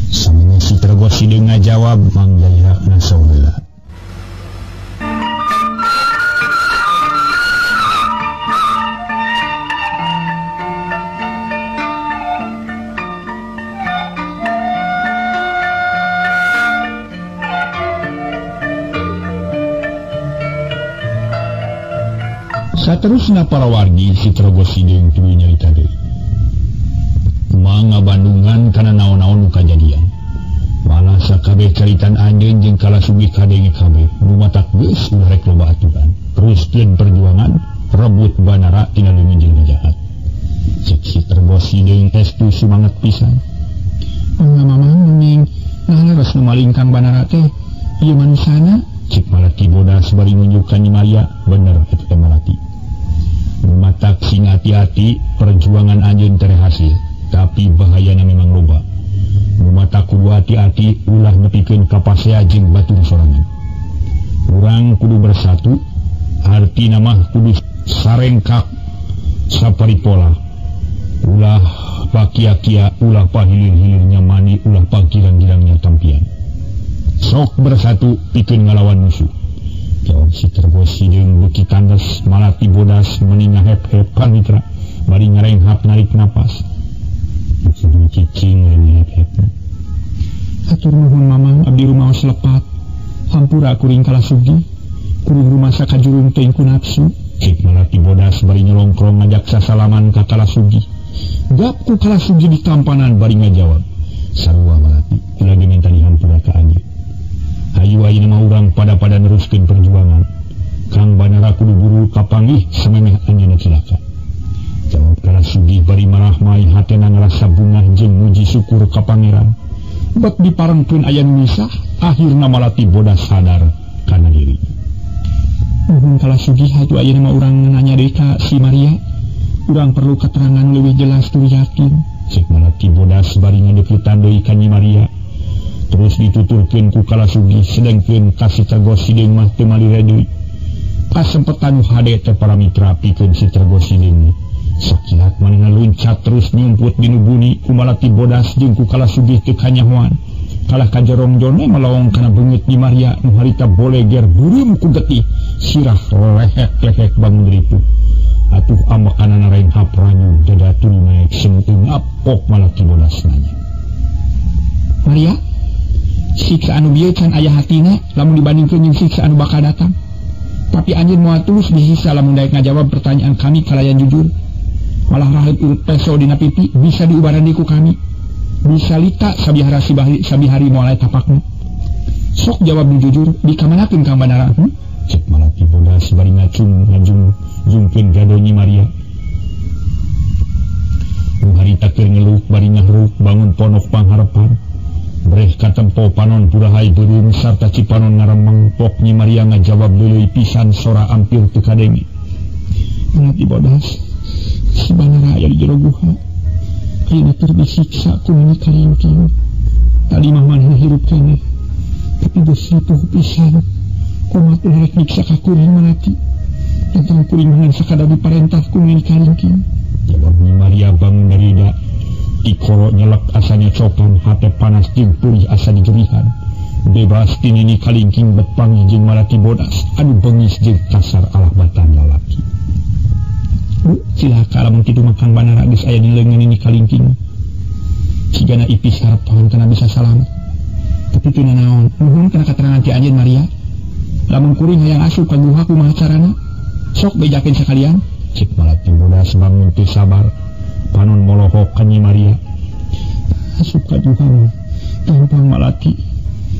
Samemeh si Tergos Hideung ngajawab Mang Jaya ngaso heula. Saterusna para wargi si Tergos Hideung tuluy nyarita deui. Mangga Bandungan kana naon-naon nu kajadian. Malah sakabeh caritan anjeun jeung Kala Sugih kadenge kabeh. Nu matak geus ulah rek loba aturan. Teruskeun perjuangan rebut Banara tina leungeun jelema jahat. Cek si Tergos Hideung estu sumanget pisan. Mangga mamang ning, nah leres nu maling Kang Banara teh ieu manusana. Cik Malati Bodas bari nunjuk ka Nyi Maria, bener eta teh Malati. Matak sing hati-hati perjuangan anjeun teh hasil, tapi bahayana memang loba. Matak kudu hati-hati ulah nepikeun ka pasea jeung batur sorangan. Urang kudu bersatu, artina mah kudu sarengkak saparipola. Ulah pakia-kia, ulah pahilir-hilirnya mani, ulah pagirang-girangnya tampian. Sok bersatu pikeun ngalawan musuh. Jawab si Tergos Hideung beuki tandes. Malati Bodas meuni ngahep-hep ka mitra bari ngarenghap narik napas. Cicing ngahep-hep. Hatur nuhun mamang, abdi rumaos lepat. Hampura kuring Kala Sugih, kuring rumasa kajurung teuing ku nafsu. Cik Malati Bodas bari nyolongkrong ngajak sasalaman ka Kala Sugih. Gap ku Kala Sugih ditampanan bari ngajawab. Sarua Malati, ulah diminta dihampura ka anjeun. Hayu ayeuna mah urang pada-pada neruskeun perjuangan. Kang Banara kudu buru kapanggih samemeh anjeunna cilaka. Jawab Kala Sugih bari marah mai hatena ngarasa bungah jeung muji syukur ka pangeran. Bek diparengkeun aya nu misah, akhirna Malati Bodas sadar kana diri. Nuhun Kala Sugih, hayu ayeuna mah urang nanya deui ka si Maria. Urang perlu keterangan leuwih jelas tur yakin. Cek Malati Bodas bari ngadeuketan deui ka Nyi Maria. Terus dituturkeun ku Kala Sugih, sedengkeun ka si Tergos Hideung mah teu malire deui. Kasempetan nu hade teh para mitra pikeun si Tergos Hideung. Sakilat manehna luncat terus nyumput dinu buni ku Malati Bodas jeung ku Kala Sugih teu kanyahoan. Kalah ka jorong jone melong kana beungeut Nyi Maria nu harita boleger beureum ku getih, sirah lehek-lehek bangun ripuh. Atuh amakanana renghap ranyu dada tuluy naek semu ngapok Malati Bodas nanya. Maria, siksa anu bieu can aya hatina lamun dibandingkeun jeung siksa anu bakal datang. Tapi anjeun moal tulus disiksa lamun daek ngajawab pertanyaan kami kalayan jujur. Malah raheup urut peso dina pipi bisa diubaran ku kami. Bisa lita sabihara sabihari moal aya tapakna. Sok jawab nu jujur, dikamanakeun Kang Banara? Cek Malati Bodas bari ngacung ngajung jungkeun gado Nyi Maria. Nu harita keur ngeluh bari ngahruk bangun ponok pangharepan. Breh katempo panon purahai beureum sarta cipanon ngaremeng. Pok Nyi Maria ngajawab deuleuy pisan sora ampir teu kadenge. Malati Bodas, si Banara aya di jero guha. Ayeuna keur disiksa ku Nini Kalingking. Tadi mah manehna hirup keneh, tapi geus ripuh pisan. Kumaha ulah rek nyiksa ka kuring Malati. Tentang kuring mah ngan sakadar diparentah ku Nini Kalingking. Jawab Nyi Maria bangun darida. Ikoro nyelek asanya copan, hate panas jeung purih asa dijerihan. Bebas ti Nini Kalingking bepanggih jeung Malati Bodas anu bengis jeung kasar alah batan lalaki. Bu, cilaka lamun kitu mah Kang Banara geus aya di leungeun Nini Kalingking. Sigana ipis harapan kana bisa salamet. Tapi teu nanaon, nuhun kana katerangan ti anjeun Maria. Lamun kuring hayang asup ka guha kumaha carana? Sok bejakeun sakalian. Cek Malati Bodas bangun teu sabar. Panon molohok ka Nyi Maria. Asup ka guha mah gampang Malati.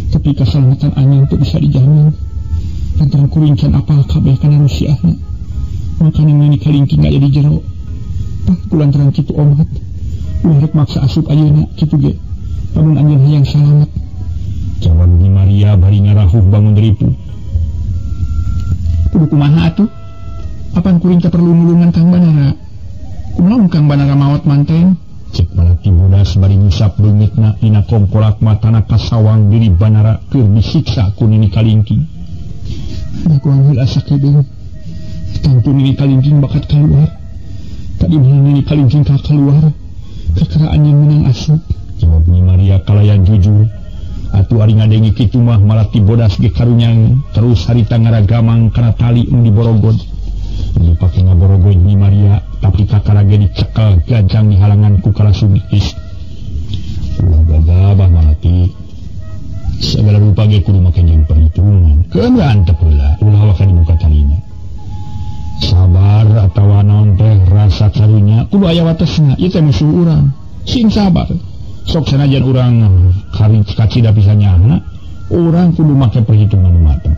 Tapi keselamatan anjeun teu bisa dijamin. Lantaran kuring can apal kabeh kana rusiahna. Makana Nini Kalingking aya di jero. Tah kulantaran kitu omat. Ulah rek maksa asup ayeuna kitu ge. Lamun anjeun hayang salamet. Jawab Nyi Maria bari ngarahuh bangun ripuh. Kudu kumaha atuh? Apan kuring teh perlu nulungan Kang Banara? Kumaha Kang Banara maot manten? Cek Malati Bodas bari ngusap beungitna dina kongkolak matana kasawang diri Banara keur disiksa ku Nini Kalingking. Da kuang heula sakedeung. Tangtu Nini Kalingking bakat keluar. Tadi mah Nini Kalingking ka keluar. Kakara anjeun meunang asup. Jawab Nyi Maria kalayan jujur. Atuh ari ngadengi kitu mah Malati Bodas ge karunyang terus harita ngaragamang kana tali nu diborogod. Dipake ngaborogod Nyi Maria tapi kakara ge dicekel gajang dihalangan ku Kalasugih. Ulah gagabah Malati. Segala rupa ge kudu make jeung perhitungan. Keun antep heula ulah waka dibuka talina. Sabar atawa naon teh rasa karunya kudu aya watesna. Ieu teh musuh urang. Sing sabar. Sok sanajan urang kacida pisan nyahna, urang kudu make perhitungan mateng.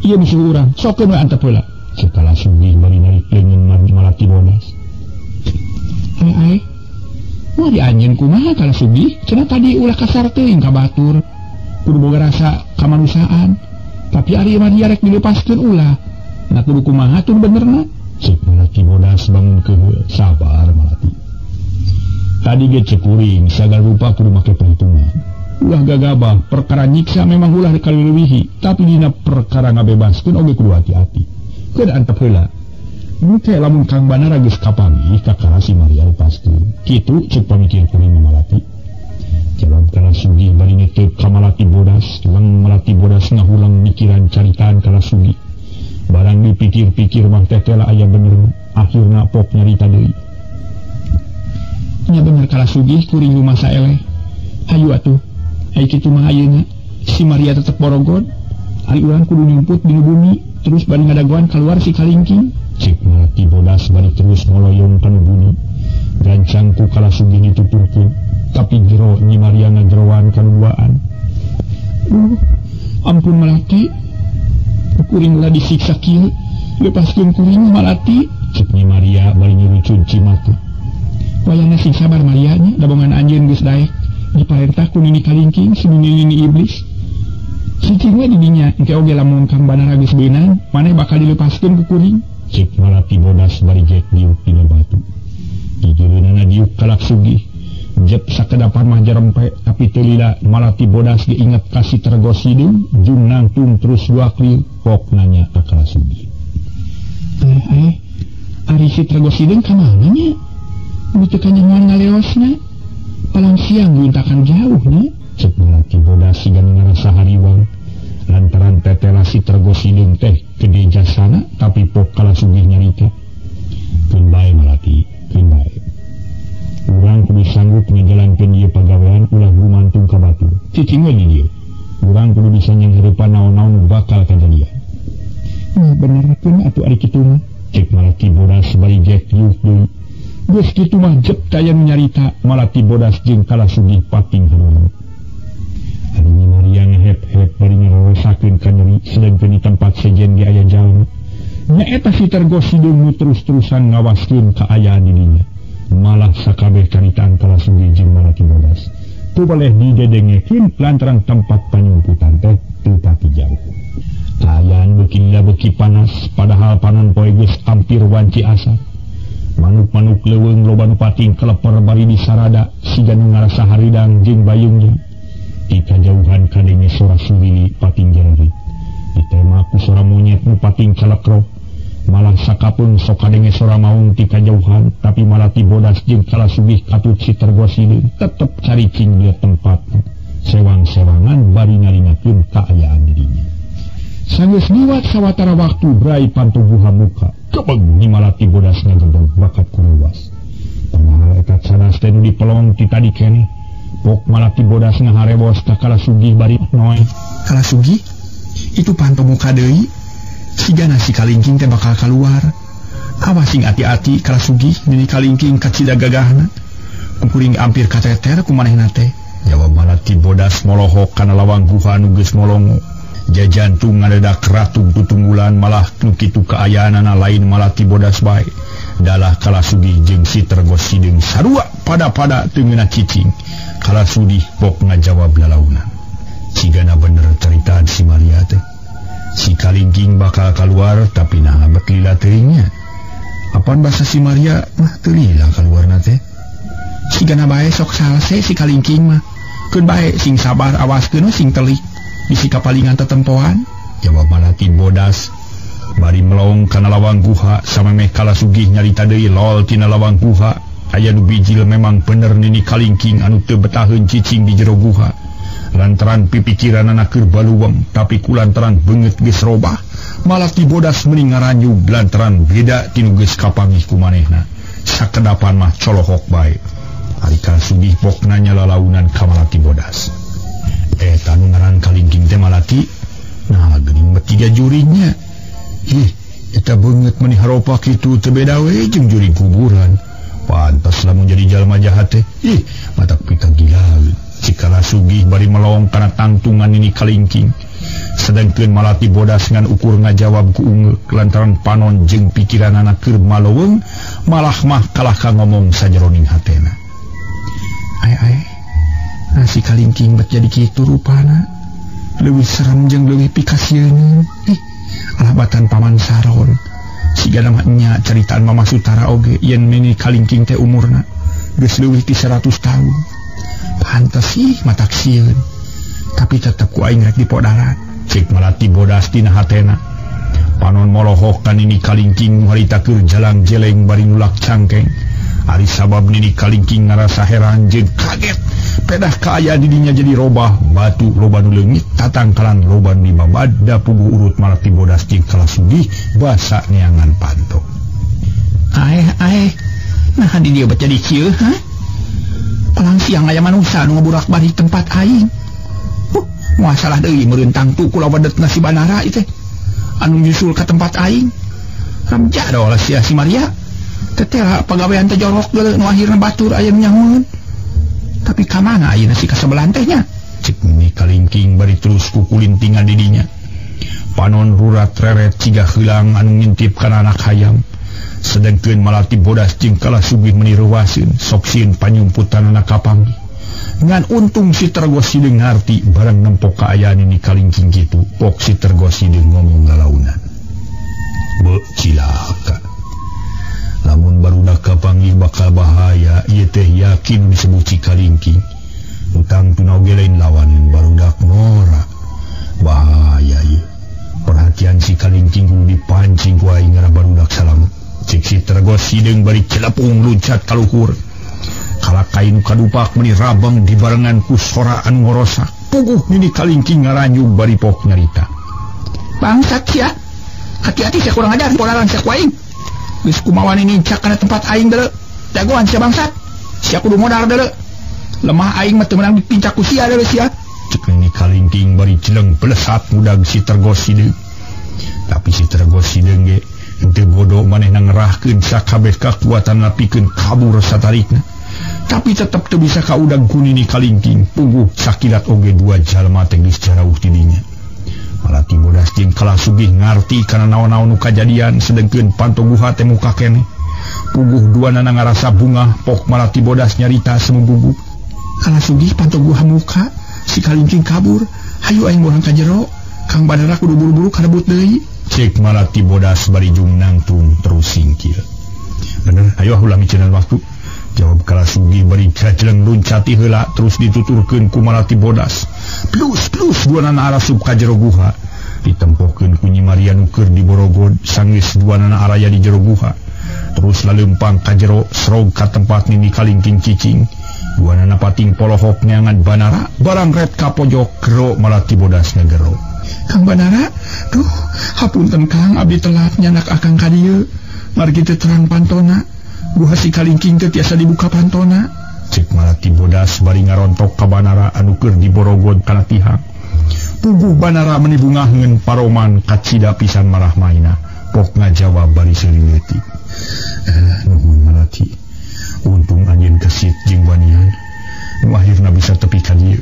Ieu musuh urang, sok keun we antep heula. Cek Kalasugih bari narik leungeun Malati Bodas. Ai ai. Moal di anjeun kumaha Kalasugih? Cenah tadi ulah kasar teuing ka batur. Kudu boga rasa kamanusiaan. Tapi ari mah dia rek dilepaskeun ulah. Nah kudu kumaha tuh benerna? Cek Malati Bodas bangun keheul. Sabar Malati. Tadi ge cek kuring sagala rupa kudu make perhitungan. Ulah gagabah perkara nyiksa memang ulah dikaleuwihi, tapi dina perkara ngabebaskeun oge kudu hati-hati. Keun antep heula. Engke lamun Kang Banara geus kapanggih kakara si Maria lepaskeun. Kitu cek pamikir kuring Malati. Jawab Kalasugih bari nitip ka Malati Bodas, lang Malati Bodas ngahulang mikiran caritaan Kalasugih. Barang dipikir-pikir mah tetela aya bener, akhirna pok nyarita deui. Nya bener Kalasugih kuring rumasa eleh. Hayu atuh. Ai kitu mah ayeuna si Maria tetep borogod. Ari urang kudu nyumput di bumi terus bari ngadagoan keluar si Kalingking. Cek Malati Bodas bari terus ngoloyong kana bumi. Gancang ku Kalasugih dituturkeun, tapi jero Nyi Maria ngajeroan kaduaan. Duh, ampun Malati. Kuring ulah disiksa kieu. Lepaskeun kuring Malati. Cek Nyi Maria bari nyurucun cimata. Wayahna sing sabar Maria nya, dabongan anjeun geus daek diparentah ku Nini Kalingking si Nini iblis. Cicing we di dinya, engke oge lamun Kang Banara geus beunang, maneh bakal dilepaskeun ku kuring. Cek Malati Bodas bari jek diuk dina batu. Gigireunana diuk Kalasugih. Jep sakedapan mah jarempe, tapi teu lila Malati Bodas ge inget ka si Tergo Sideung, jung nangtung terus dua kali pok nanya ka Kalasugih. Ari si Tergo Sideung ka mana nya? Teu kanyahoan ngaleosna. Palang siang diuntakan jauh nya. Cek Malati Bodas siga ngarasa hariwang. Lantaran tetela si Tergo Sideung teh gede jasana, tapi pok Kalasugih nyarita. Keun bae Malati, keun bae. Urang kudu sanggup ngajalankeun ieu pagawean ulah gumantung ka batur. Cicing we di dieu. Urang kudu bisa nyanghareupan naon-naon bakal kajadian. Bener keun atuh ari kitu mah. Cek Malati Bodas bari jek diuk deui. Geus kitu mah jep taya nu nyarita Malati Bodas jeung Kalasugih pating hareureup. Ari Nyi Maria ngehep-hep bari ngarosakeun ka nyeri sedengkeun di tempat sejen ge aya jalma. Nyaeta si Tergo Sideung nu terus-terusan ngawaskeun kaayaan di dinya. Malah sakabeh caritaan Kalasugih jeung Malati Bodas teu boleh didedengekeun lantaran tempat panyumputan teh teu pati jauh. Kaayaan beuki lila beuki panas padahal panon poe geus hampir wanci asar. Manuk-manuk leuweung loba nu pating keleper bari disarada siga nu ngarasa haridang jeung bayungnya. Di kajauhan kadenge sora surili pating jererit. Ditema ku sora monyet nu pating kalekrok. Malah sakapeung sok kadenge sora maung ti kajauhan, tapi Malati Bodas jeung Kalasugih katut si Tergo Sideung tetep caricing di tempat. Sewang-sewangan bari ngaringakeun kaayaan dirinya. Sanggeus liwat sawatara waktu brai panto guha muka. Kebeng Nyi Malati Bodas ngagebeg bakat kuruwas. Padahal eta canas teh nu dipelong ti tadi keneh. Pok Malati Bodas ngaharewos ka Kala Sugih bari noe. Kala Sugih, itu panto muka deui. Sigana si Kalingking teh bakal kaluar. Awas sing ati-ati Kala Sugih, nini Kalingking kacida gagahna. Kuring ampir kateter ku manehna teh. Jawab Malati Bodas molohok kana lawang guha nu geus molongo. Jajantung ngadedak ratu tutunggulan malah nu kitu kaayaanana lain Malati Bodas bae. Dalah Kala Sugih jeung si Tergos Sideung sarua pada-pada teu ngeunah cicing. Kala Sugih pok ngajawab lalaunan. Cigana bener caritaan si Maria teh. Si Kalingking bakal kaluar tapi naha bet lila teuing nya. Apan basa si Maria mah teu lila kaluarna teh. Sigana bae sok salse si Kalingking mah. Keun bae sing sabar awaskeun sing telik. Bisi kapalingan tetempoan. Jawab Malati Bodas bari melong kana lawang guha samemeh Kala Sugih nyarita deui lol tina lawang guha. Aya nu bijil memang bener nini Kalingking anu teu betaheun cicing di jero guha. Lantaran pipikiranana keur baluweng tapi kulantaran beungeut geus robah. Malati Bodas meni ngaranyug lantaran beda tinu geus kapanggih ku manehna. Sakedapan mah colohok bae. Ari Kala Sugih pok nanya lalaunan ka Malati Bodas. Eta nu ngaran Kalingking teh Malati. Nah geuning bet tiga juringnya. Ih, eta beungeut meni haropa kitu teu beda we jeung juring kuburan. Pantes lamun jadi jalma jahat teh. Ih, matak pika gila. Cik Kala Sugih bari melong kana tangtungan nini Kalingking. Sedengkeun Malati Bodas ngan ukur ngajawab ku ungeuk lantaran panon jeung pikiranana keur maleuweung malah mah kalah ka ngomong sajeroning hatena. Ai ai. Nah, si Kalingking bet jadi kitu rupana. Leuwih serem jeung leuwih pikasieun. Ih, alabatan Paman Saron. Sigana mah nya caritaan Mama Sutara oge yen nini Kalingking teh umurna geus leuwih ti 100 tahun. Pantes sih matak sieun. Tapi tetep ku aing rek dipodaran. Cek Malati Bodas tina hatena. Panon molohok ka nini Kalingking nu harita keur jalang-jeleng bari nulak cangkeng. Ari sabab nini Kalingking ngarasa heran jeung kaget. Pedah kaayaan didinya jadi robah, batu loba nu leungit, tatangkalan loba nu dibabad, da puguh urut Malati Bodas jeung Kala Sugih basa neangan panto. Aeh aeh, nah di dieu bet jadi kieu ha? Palang siang aya manusa nu ngaburak-balik tempat aing. Moal salah deui meureun tangtu kula wedetna si Banara ieu teh. Anu nyusul ka tempat aing. Ramja dolah sia si Maria. Teteh pagawean teh jorok geuleuh nu akhirna batur aya nu nyahoeun. Tapi ka mana ayeuna si kasebelan teh nya? Cek Nini Kalingking bari terus kukulintingan didinya. Panon rurat reret ciga heulang anu ngintip kana anak hayam. Sedengkeun Malati Bodas jeung Kala Sugih meni reuwaseun sok sieun panyumputanana kapanggih. Ngan untung si Tergos Sideung ngarti barang nempok kaayaan Nini Kalingking kitu. Pok si Tergos Sideung ngomong lalaunan. Be cilaka. Lamun barudak kapanggih bakal bahaya, ieu teh yakin disebut si Kalingking. Utang tuna oge lain lawaneun barudak ngora. Bahaya ieu. Perhatian si Kalingking kudu dipancing ku aing ngarah barudak salamet. Cek si Tergos Sideung bari celepung luncat ka luhur. Kalakain kadupak meni rabeng dibarengan ku sora anu ngorosak. Puguh Nini Kalingking ngaranyug bari pok nyarita. Bangsat sia. Hati-hati sia kurang ajar ponaran sia ku aing. Geus kumaha nincak kana tempat aing deuleu. Jagoan sia bangsat. Sia kudu modal deuleu. Lemah aing mah teu meunang dipincak ku sia deuleu sia. Cek Nini Kalingking bari jeleng belesat ngudag si Tergos Sideung. Tapi si Tergos Sideung ge henteu bodoh manehna ngerahkeun sakabeh kakuatan pikeun kabur satarikna. Tapi tetep teu bisa kaudag ku Nini Kalingking. Puguh sakilat oge dua jalma teh geus jarauh ti dinya. Malati Bodas jeung Kala Sugih ngarti kana naon-naon nu kajadian sedengkeun panto guha teh muka keneh. Puguh duanana ngarasa bungah pok Malati Bodas nyarita semugugu. Kala Sugih panto guha muka, si Kalingking kabur. Hayu aing borang ka jero. Kang Banara kudu buru-buru karebut deui. Cek Malati Bodas bari jung nangtung terus singkir. Bener, ayo ulah micenan waktu. Jawab Kala Sugih bari caceleng luncati heula terus dituturkeun ku Malati Bodas. Plus plus duanana arasup ka jero guha. Ditempohkeun ku Nyi Maria nu keur diborogod sanggeus duanana araya di jero guha. Terus laleumpang ka jero serog ka tempat Nini Kalingking cicing. Duanana pating polohok neangan Banara barang ret ka pojok gero Malati Bodas ngegero. Kang Banara, duh, hapunten Kang, abdi telat nyanak akang ka dieu. Margi teu terang pantona. Guha si kalingking teu tiasa dibuka pantona. Cek Malati Bodas bari ngarontok ka Banara anu keur diborogod kana tihang. Puguh Banara meni bungah ngeun paroman kacida pisan marah maina. Pok ngajawab bari seuri leutik. Nuhun Malati. Untung anjeun kesit jeung wanian. Nu akhirna bisa tepi ka dieu.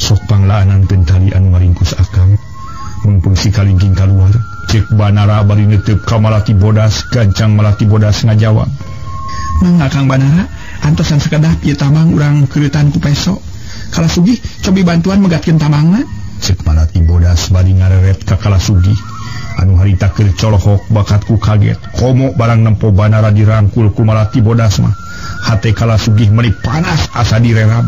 Sok panglaanankeun tali anu ngaringkus akang. Mumpung si kalingking kaluar, cek Banara bari neuteup ka Malati Bodas, gancang Malati Bodas ngajawab. Mangga Kang Banara, antosan sakedap ieu tamang urang keureutan ku peso. Kala Sugih cobi bantuan megatkeun tamangna. Cek Malati Bodas bari ngareret ka Kala Sugih. Anu harita keur colohok bakat ku kaget. Komo barang nempo Banara dirangkul ku Malati Bodas mah. Hate Kala Sugih meuni panas asa direrab.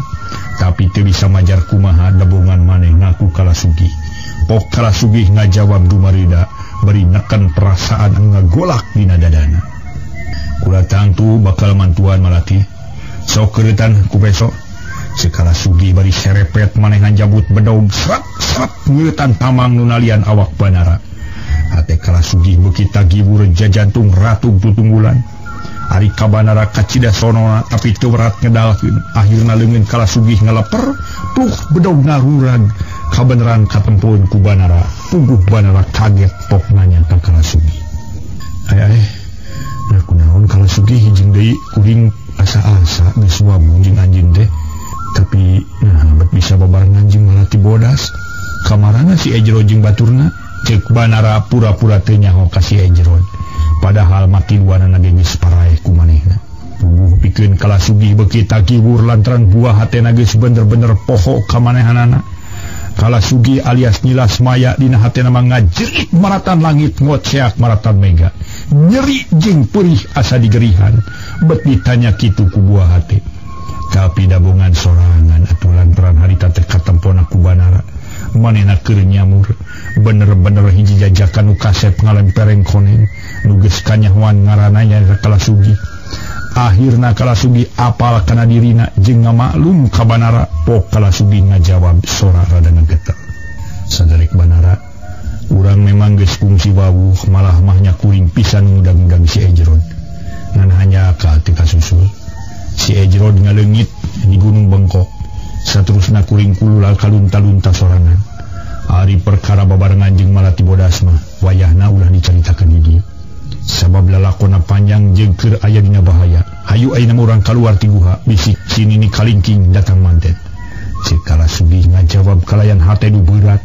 Tapi teu bisa majar kumaha debongan maneh ngaku Kala Sugih. Pok Kala Sugih ngajawab dumarida bari neken perasaan anu ngagolak dina dadana. Kula tangtu bakal mantuan Malati. Sok keureutan ku peso. Cek Kala Sugih bari serepet maneh ngajabut bedog srat srat ngeutan tamang nu nalian awak Banara. Hate Kala Sugih beuki tagiwur jajantung ratug tutunggulan. Ari ka Banara kacida sonona tapi teu berat ngedalkeun. Akhirna leungeun Kala Sugih ngaleper, tuh bedog ngarurag. Kabeneran katempoeun ku Banara. Puguh Banara kaget pok nanya ka Kala Sugih. Ay, nah kunaon Kala Sugih jeung deui kuring asa-asa geus wabung jeung anjeun teh. Tapi nah bet bisa babarengan jeung Malati Bodas. Kamarana si Ejro jeung baturna? Cek Banara pura-pura teu nyaho ka si Ejro. Padahal mati duanana ge geus paraeh ku manehna. Puguh pikeun Kala Sugih beuki tagiwur lantaran buah hatena geus bener-bener poho ka manehanana. Kala Sugih alias Nyilas Maya dina hatena mah ngajerit maratan langit ngoceak maratan mega. Nyeri jeung perih asa digerihan. Bet ditanya kitu ku buah hate. Tapi dabongan sorangan atuh lantaran harita teh katempona ku Banara. Manehna keur nyamur. Bener-bener hiji jajakan nu kasep ngalempereng koneng. Nu geus kanyahoan ngaranna nya Kala Sugih. Akhirna Kala Sugih apal kana dirina jeung ngamaklum ka Banara. Pok Kala Sugih ngajawab sora rada ngageter. Saderek Banara, urang memang geus kungsi wawuh malah mahnya kuring pisan ngudang-udang si Ejrod. Ngan hanya ka teu kasusul. Si Ejrod ngaleungit di Gunung Bengkok. Saterusna kuring kulula kalunta-lunta sorangan. Ari perkara babarengan jeung Malati Bodas mah wayahna ulah dicaritakeun di dieu. Sabab lalakona panjang jeung keur aya dina bahaya. Hayu ayeuna mah urang kaluar ti guha bisi si Nini Kalingking datang manten. Cek Kala Sugih ngajawab kalayan hate nu beurat.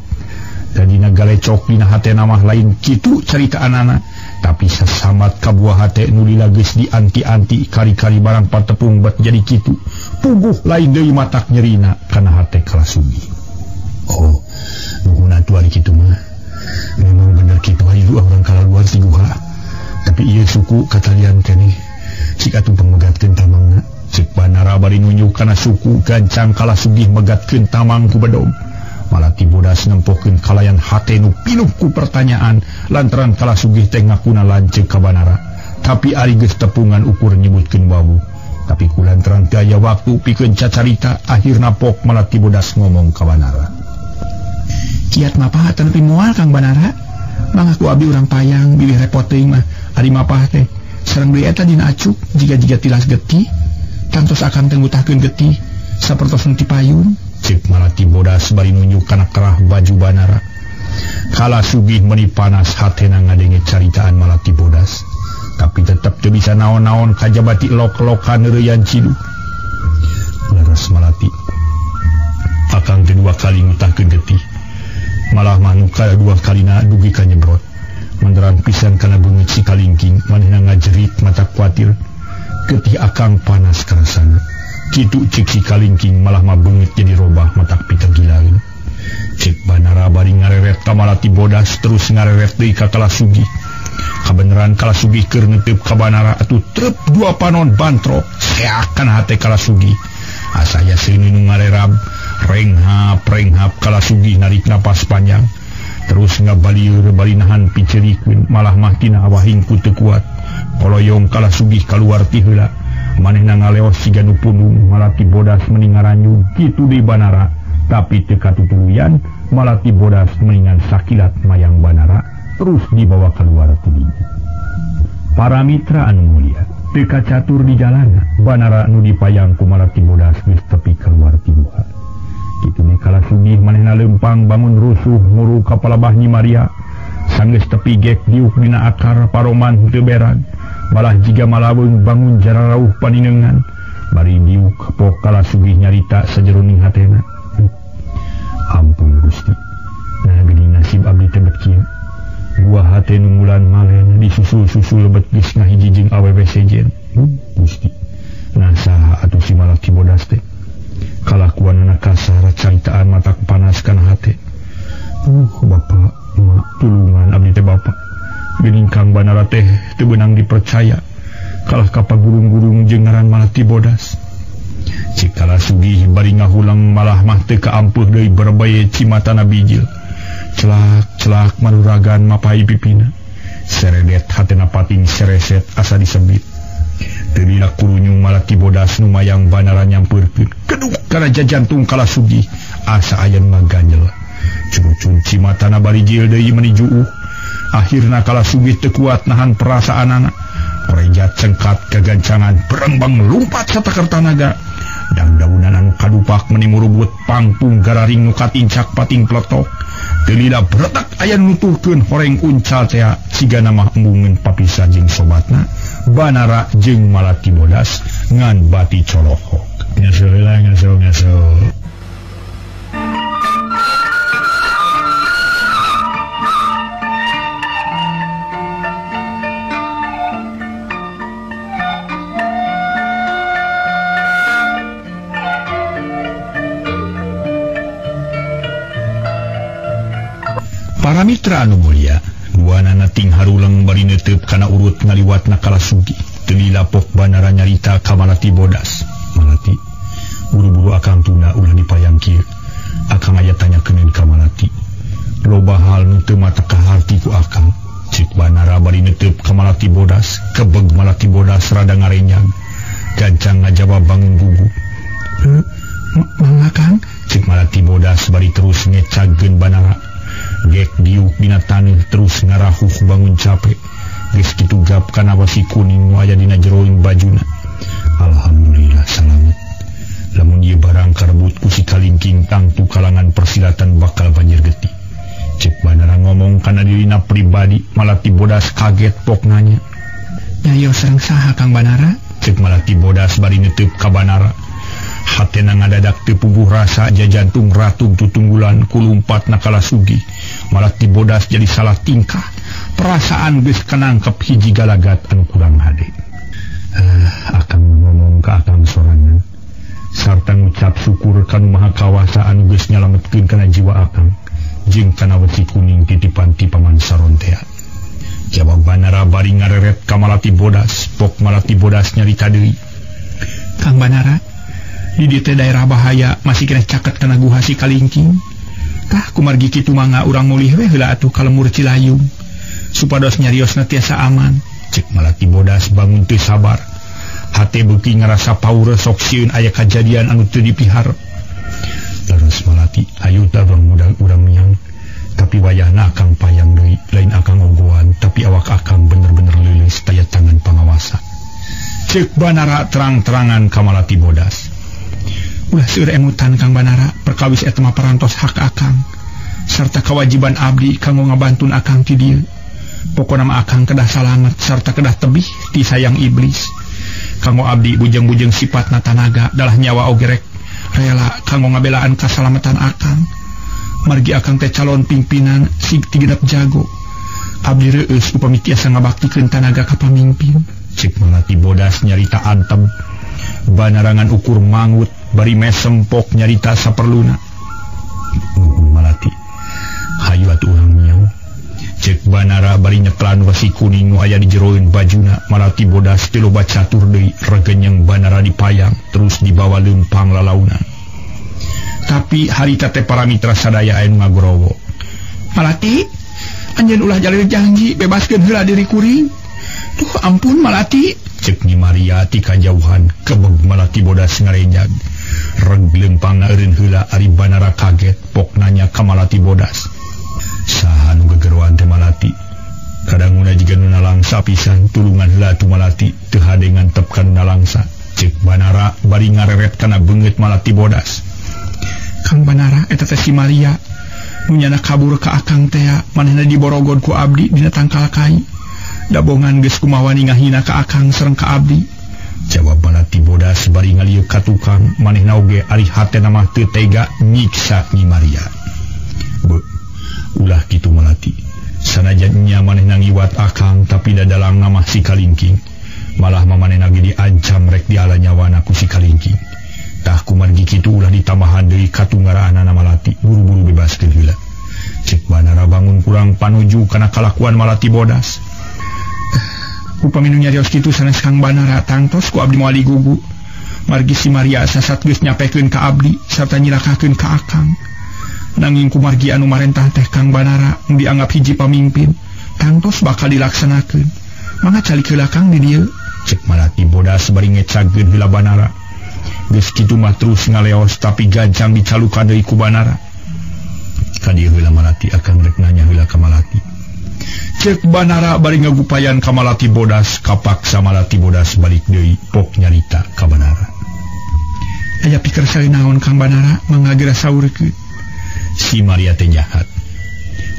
Dadina galecok dina hatena mah lain kitu caritaanana, tapi sasamat ka buah hate nu lila geus dianti-anti kari-kari barang patepung bet jadi kitu. Puguh lain deui matak nyerina kana hate Kala Sugih. Oh, nuhun atuh ari kitu mah. Memang bener kitu hayu urang kaluar ti guha. Tapi ieu suku katalian keneh. Cik atuh pangmegatkeun tamangna. Cek Banara bari nunjuk kana suku gancang Kala Sugih megatkeun tamang ku bedog. Malati Bodas nempokeun kalayan hate nu pinuh ku pertanyaan lantaran Kala Sugih teh ngakuna lanceuk ka Banara. Tapi ari geus tepungan ukur nyebutkeun wawuh. Tapi ku lantaran teu aya waktu pikeun cacarita akhirna pok Malati Bodas ngomong ka Banara. Kiat mapah tapi moal Kang Banara. Mangaku abdi urang payang bilih repot teuing mah. Ari mapah teh sareng deui eta dina acuk jiga-jiga tilas getih. Tangtos akang teh ngutahkeun getih sapertos nu ti payun. Cek Malati Bodas bari nunjuk kana kerah baju Banara. Kala Sugih meuni panas hatena ngadenge caritaan Malati Bodas. Tapi tetep teu bisa naon-naon kajabati lok-lokan neureuyan ciduh. Leres Malati. Akang teh dua kali ngutahkeun getih. Malah mah nu kadua kalina dugi ka nyebrot. Menderang pisan kana beungeut si Kalingking, manehna ngajerit mata kuatir. Getih akang panas karasana. Kitu cek si Kalingking malah mah beungeut jadi robah matak pitagilaeun. Cek Banara bari ngareret ka Malati Bodas terus ngareret deui ka Kala Sugih. Kabeneran Kala Sugih keur neuteup ka Banara atuh trep dua panon bantrok seakan hate Kala Sugih. Asa aya seuneu nu ngarerab, renghap-renghap Kala Sugih narik napas panjang. Terus ngabalieur bari nahan picerikeun malah mah tina awahing ku teu kuat. Koloyong Kala Sugih kaluar ti heula. Manehna ngaleos siga nu pundung Malati Bodas meni ngaranjug kitu deui Banara tapi teu katutuluyan Malati Bodas meningan sakilat mayang Banara terus dibawa keluar ti dinya. Para mitra anu mulia, teu kacatur di jalana Banara nu dipayang ku Malati Bodas geus tepi keluar ti guha. Kitu we kala sugih manehna leumpang bangun rusuh muru ka palabah Nyi Maria. Sanggeus tepi gek diuk dina akar paroman teu berag, malah jiga malaweung bangun jararauh paninengan. Bari diuk pok kala sugih nyarita sajeroning hatena. Ampun Gusti, nah geuning nasib abdi teh bet kieu. Buah hate nunggulan malen disusul-susul bet geus ngahiji jeung awewe sejen. Gusti, nah saha atuh si Malati Bodas teh? Kalakuanana kasar caritaan matak panas kana hate. Bapak, mak tulungan abdi teh bapak. Geuning Kang Banara teh teu beunang dipercaya. Kalah ka pagurung-gurung jeung ngaran Malati Bodas. Cik kala sugih bari ngahulang malah mah teu kaampuh deui berbae cimatana bijil. Celak-celak maruragan mapai pipina. Seredet hatena pating sereset asa disebit. Teu lila kurunyung Malati Bodas nu mayang Banara nyampeurkeun. Keduk kana jajantung kala sugih asa aya nu ngaganjel. Curucun cimatana bari jil deui meni juuh. Akhirna kala sugih teu kuat nahan perasaanana. Korejat cengkat kagancangan berembang lumpat sateker tanaga. Dangdaunan anu kadupak meni murubut pangpung gararing nu katincak pating pletok. Teu lila bretek aya nu nuturkeun horeng uncal tea sigana mah embungeun papisah jeung sobatna Banara jeung Malati Bodas ngan bati colohok. Ngaso heula ngaso ngaso. Para mitra anu mulia, duanana ting haruleng bari neuteup kana urut ngaliwatna kala sugih. Teu lila pok Banara nyarita ka Malati Bodas. Malati, buru-buru akang tunda ulah dipayang kieu. Akang aya tanyakeun ka Malati. Loba hal nu teu mata kaharti ku akang. Cik Banara bari neuteub ka Malati Bodas, kebeg Malati Bodas rada ngarenyang. Gancang ngajawab bangun gugup. Mangga Kang? Cik Malati Bodas bari terus ngecagkeun Banara. Gek diuk dina taneuh terus ngarahuh bangun capek. Geus kitu gap kana wasi kuning nu aya dina jeroing bajuna. Alhamdulillah salamet. Lamun ieu barang karebut ku si kalingking tangtu kalangan persilatan bakal banjir getih. Cek Banara ngomong kana dirina pribadi, Malati Bodas kaget pok nanya. Nyayo sareng saha Kang Banara? Cek Malati Bodas bari neuteub ka Banara. Hatena ngadadak teu puguh rasa jajantung ratug tutunggulan kulumpatna kala sugih. Malati Bodas jadi salah tingkah. Perasaan geus kanangkep hiji galagat anu kurang hade. Akang ngomong ka akang sorangan sarta ngucap syukur ka Nu Maha Kawasa anu geus nyalametkeun kana jiwa akang jeung kana wesi kuning titipan ti Paman Sarontea. Jawab Banara bari ngareret ka Malati Bodas. Pok Malati Bodas nyarita deui. Kang Banara, di dieu teh daerah bahaya masih kena caket kana guha si kalingking. Tah kumargi kitu mangga urang mulih we heula atuh ka lemur Cilayung supados nyariosna tiasa aman. Cek Malati Bodas bangun teu sabar. Hate beuki ngarasa paur sok sieun aya kajadian anu teu dipiharep. Leres Malati, ayu tah urang muda urang miang. Tapi wayahna akang payang deui, lain akang ogoan, tapi awak akang bener-bener leuleus taya tangan pangawasa. Cek Banara terang-terangan ka Malati Bodas. Ulah seueur emutan Kang Banara, perkawis eta mah parantos hak akang sarta kewajiban abdi kanggo ngabantun akang ti dieu. Pokona mah akang kedah salamet sarta kedah tebih ti sayang iblis. Kanggo abdi bujeng-bujeng sifatna tanaga dalah nyawa oge rek rela kanggo ngabelaan kasalamatan akang. Margi akang teh calon pimpinan sig tigenep jago. Abdi reueus upami tiasa ngabaktikeun tanaga ka pamimpin. Cek Malati Bodas nyarita antem. Banarangan ukur mangut bari mesempok nyarita saperluna. Malati, hayu atuh urang miang. Cek Banara bari nyeklan wasi kuning nu aya di jeroeun bajuna. Malati Bodas teu loba catur deui, regenyeng Banara dipayang terus dibawa leumpang lalaunan. Tapi harita teh para mitra sadaya aya nu ngagorowo. Malati, anjeun ulah jalir janji bebaskeun heula diri kuring. Duh ampun Malati, Cek Nyi Maria ti kajauhan kebeg Malati Bodas ngarenjag. Reg lempangna eureun heula ari Banara kaget pok nanya ka Malati Bodas. Saha nu gegeroan teh Malati? Kadanguna jiga nu nalangsa pisan tulungan heula tu Malati teu hade ngantep ka nu nalangsa. Cek Banara bari ngareret kana beungeut Malati Bodas. Kang Banara eta teh si Maria nu nyana kabur ka akang tea manehna diborogod ku abdi dina tangkal kai. Dabongan geus kumawani ngahina ka akang sareng ka abdi. Jawab Malati Bodas bari ngalieu ka tukang manehna oge ari hatena mah teu tega nyiksa Nyi Maria. Beuh, ulah kitu Malati. Sanajan nya manehna ngiwat akang tapi dadalangna mah si kalingking. Malah mamanehna ge diancam rek diala nyawana ku si kalingking. Tah kumargi kitu ulah ditambahan deui katungaraanana Malati buru-buru bebaskeun heula. Cek Banara bangun kurang panuju kana kalakuan Malati Bodas. Upami nu nyarios kitu sanes Kang Banara tangtos ku abdi moal digugu. Margi si Maria sasat geus nyapekeun ka abdi sarta nyilakakeun ka akang. Nanging kumargi anu marentah teh Kang Banara nu dianggap hiji pamimpin tangtos bakal dilaksanakeun. Mangga calik heula Kang di dieu. Cek Malati Bodas bari ngecagkeun heula Banara. Geus kitu mah terus ngaleos tapi gancang dicalukan deui ku Banara. Ka dieu heula Malati akang rek nanya heula ka Malati. Cek Banara bari ngagupayan ka Malati Bodas kapaksa Malati Bodas balik deui pok nyarita ka Banara. Aya pikir sari naon Kang Banara mangga geura saurkeun. Si Maria teh jahat.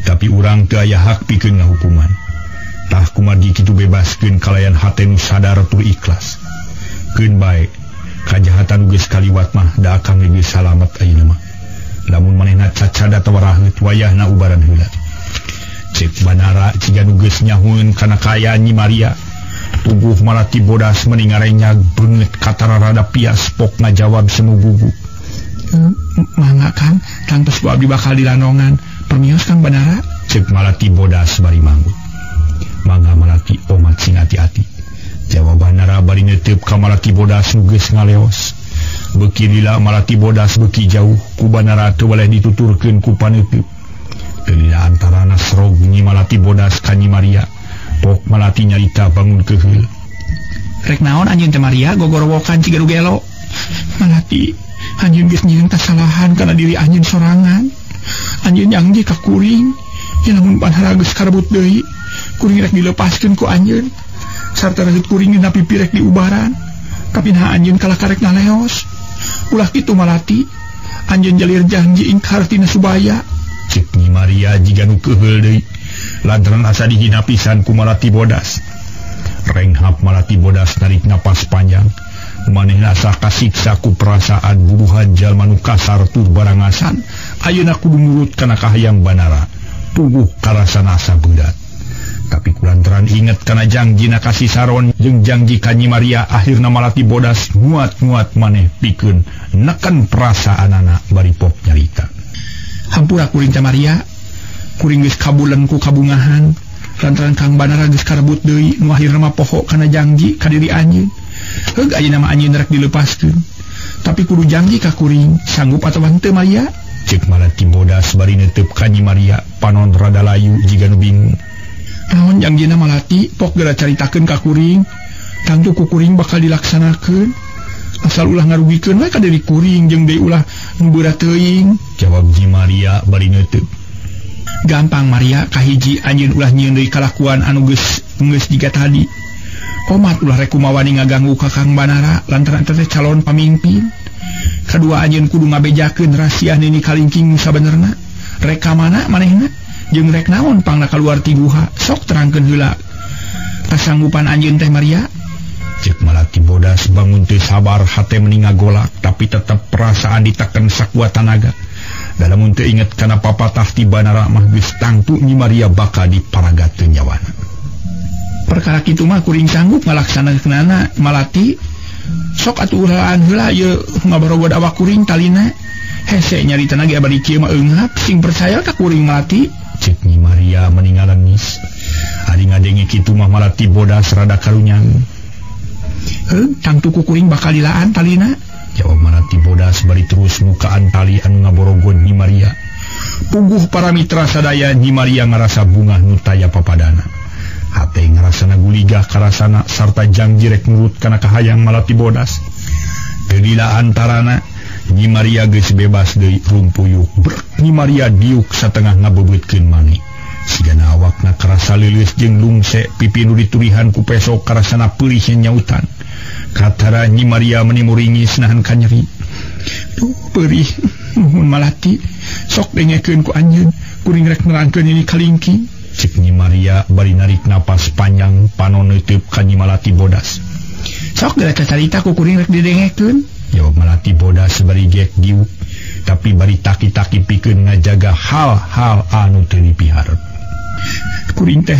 Tapi urang teu aya hak pikeun ngahukuman. Tah kumargi kitu bebaskeun kalayan hate nu sadar tur ikhlas. Keun bae kajahatan geus kaliwat mah da akang geus salamet ayeuna mah. Lamun manehna cacada atawa raheut wayahna ubaran heula. Cek Banara ciga nu geus nyahueun kana kaayaan Nyi Maria. Tubuh Malati Bodas meni ngarenyag beungeut katara rada pias pok ngajawab semu gugu. Mangga Kang, tangtos ku abdi bakal dilanongan. Permios Kang Banara? Cek Malati Bodas bari manggut. Mangga Malati omat sing ati-ati. Jawab Banara bari neteup ka Malati Bodas nu geus ngaleos. Beuki lila Malati Bodas beuki jauh ku Banara teu baleh dituturkeun ku paneuteub. Teu lila antarana srog Nyi Malati Bodas ka Nyi Maria. Pok Malati nyarita bangun keheul. Rek naon anjeun teh Maria gogorowokan ciga nu gelo. Malati, anjeun geus nyieun kasalahan kana diri anjeun sorangan. Anjeun janji ka kuring, ya lamun Banara geus karebut deui, kuring rek dilepaskeun ku anjeun. Sarta raheut kuring dina pipi rek diubaran. Tapi naha anjeun kalah karek ngaleos. Ulah kitu Malati, anjeun jalir janji ingkar tina subaya. Cek Nyi Maria jiga nu keheul deui lantaran asa dihina pisan ku Malati Bodas. Renghap Malati Bodas narik napas panjang. Manehna asa kasiksa ku perasaan bubuhan jalma nu kasar tur barangasan. Ayeuna kudu nurut kana kahayang Banara. Puguh karasana asa beurat. Tapi kulantaran inget kana jangjina ka si Saron jeung janji ka Nyi Maria akhirna Malati Bodas nguat-nguat maneh pikeun neken perasaanana bari pok nyarita. Hampura kuring teh Maria, kuring geus kabulen ku kabungahan lantaran Kang Banara geus karebut deui nu akhirna mah poho kana janji ka diri anjeun. Heug ayeuna mah anjeun rek dilepaskeun. Tapi kudu janji ka kuring, sanggup atawa henteu Maria? Cek Malati Bodas bari neteup ka Nyi Maria panon rada layu jiga nu bingung. Naon jangjina Malati pok geura caritakeun ka kuring. Tangtu ku kuring bakal dilaksanakeun. Asal ulah ngarugikeun we ka diri kuring jeung deui ulah nu beurat teuing. Jawab Nyi Maria bari neteup. Gampang Maria, kahiji anjeun ulah nyieun deui kalakuan anu geus jiga tadi. Omat ulah rek kumawani ngaganggu ka Kang Banara lantaran eta teh calon pamimpin. Kadua anjeun kudu ngabejakeun rahasia Nini Kalingking nu sabenerna. Rek ka mana manehna jeung rek naon pangna kaluar ti guha, sok terangkeun heula. Kasanggupan anjeun teh Maria? Cek Malati Bodas bangun teu sabar hate meni ngagolak tapi tetep perasaan diteken sakuat tanaga. Dalam teu inget kana papatah ti Banara mah geus tangtu Nyi Maria bakal diparagateun nyawana. Perkara kitu mah kuring sanggup ngalaksanakeunana Malati. Sok atuh ulaan heula ieu ngabarogod awak kuring talina. Hese nyaritana ge bari kieu mah eunghap sing percaya ka kuring Malati. Cek Nyi Maria meni ngalengis. Ari ngadenge kitu mah Malati Bodas rada karunyang. Heuh, tangtu ku kuring bakal dilaan talina. Jawab Malati Bodas bari terus mukaan tali anu ngaborogon Nyi Maria. Puguh para mitra sadaya Nyi Maria ngarasa bungah nu taya papadana. Hate ngarasana guligah karasana sarta janji rek nurut kana kahayang Malati Bodas. Teu lila antarana Nyi Maria geus bebas deui rumpuyuk. Brek Nyi Maria diuk satengah ngabebeutkeun maneh. Sigana awakna karasa leuleus jeung lungse pipi nu diturihan ku peso karasana peurih nyautan. Katara Nyi Maria meni muringis nahan kanyeri. Duh peurih nuhun Malati sok dengekeun ku anjeun kuring rek nerangkeun ini kalingking. Cek Nyi Maria bari narik napas panjang panon neuteub ka Nyi Malati Bodas. Sok geura cacarita ku kuring rek didengekeun. Jawab Malati Bodas bari gek diuk tapi bari taki-taki pikeun ngajaga hal-hal anu teu dipiharep. Kuring teh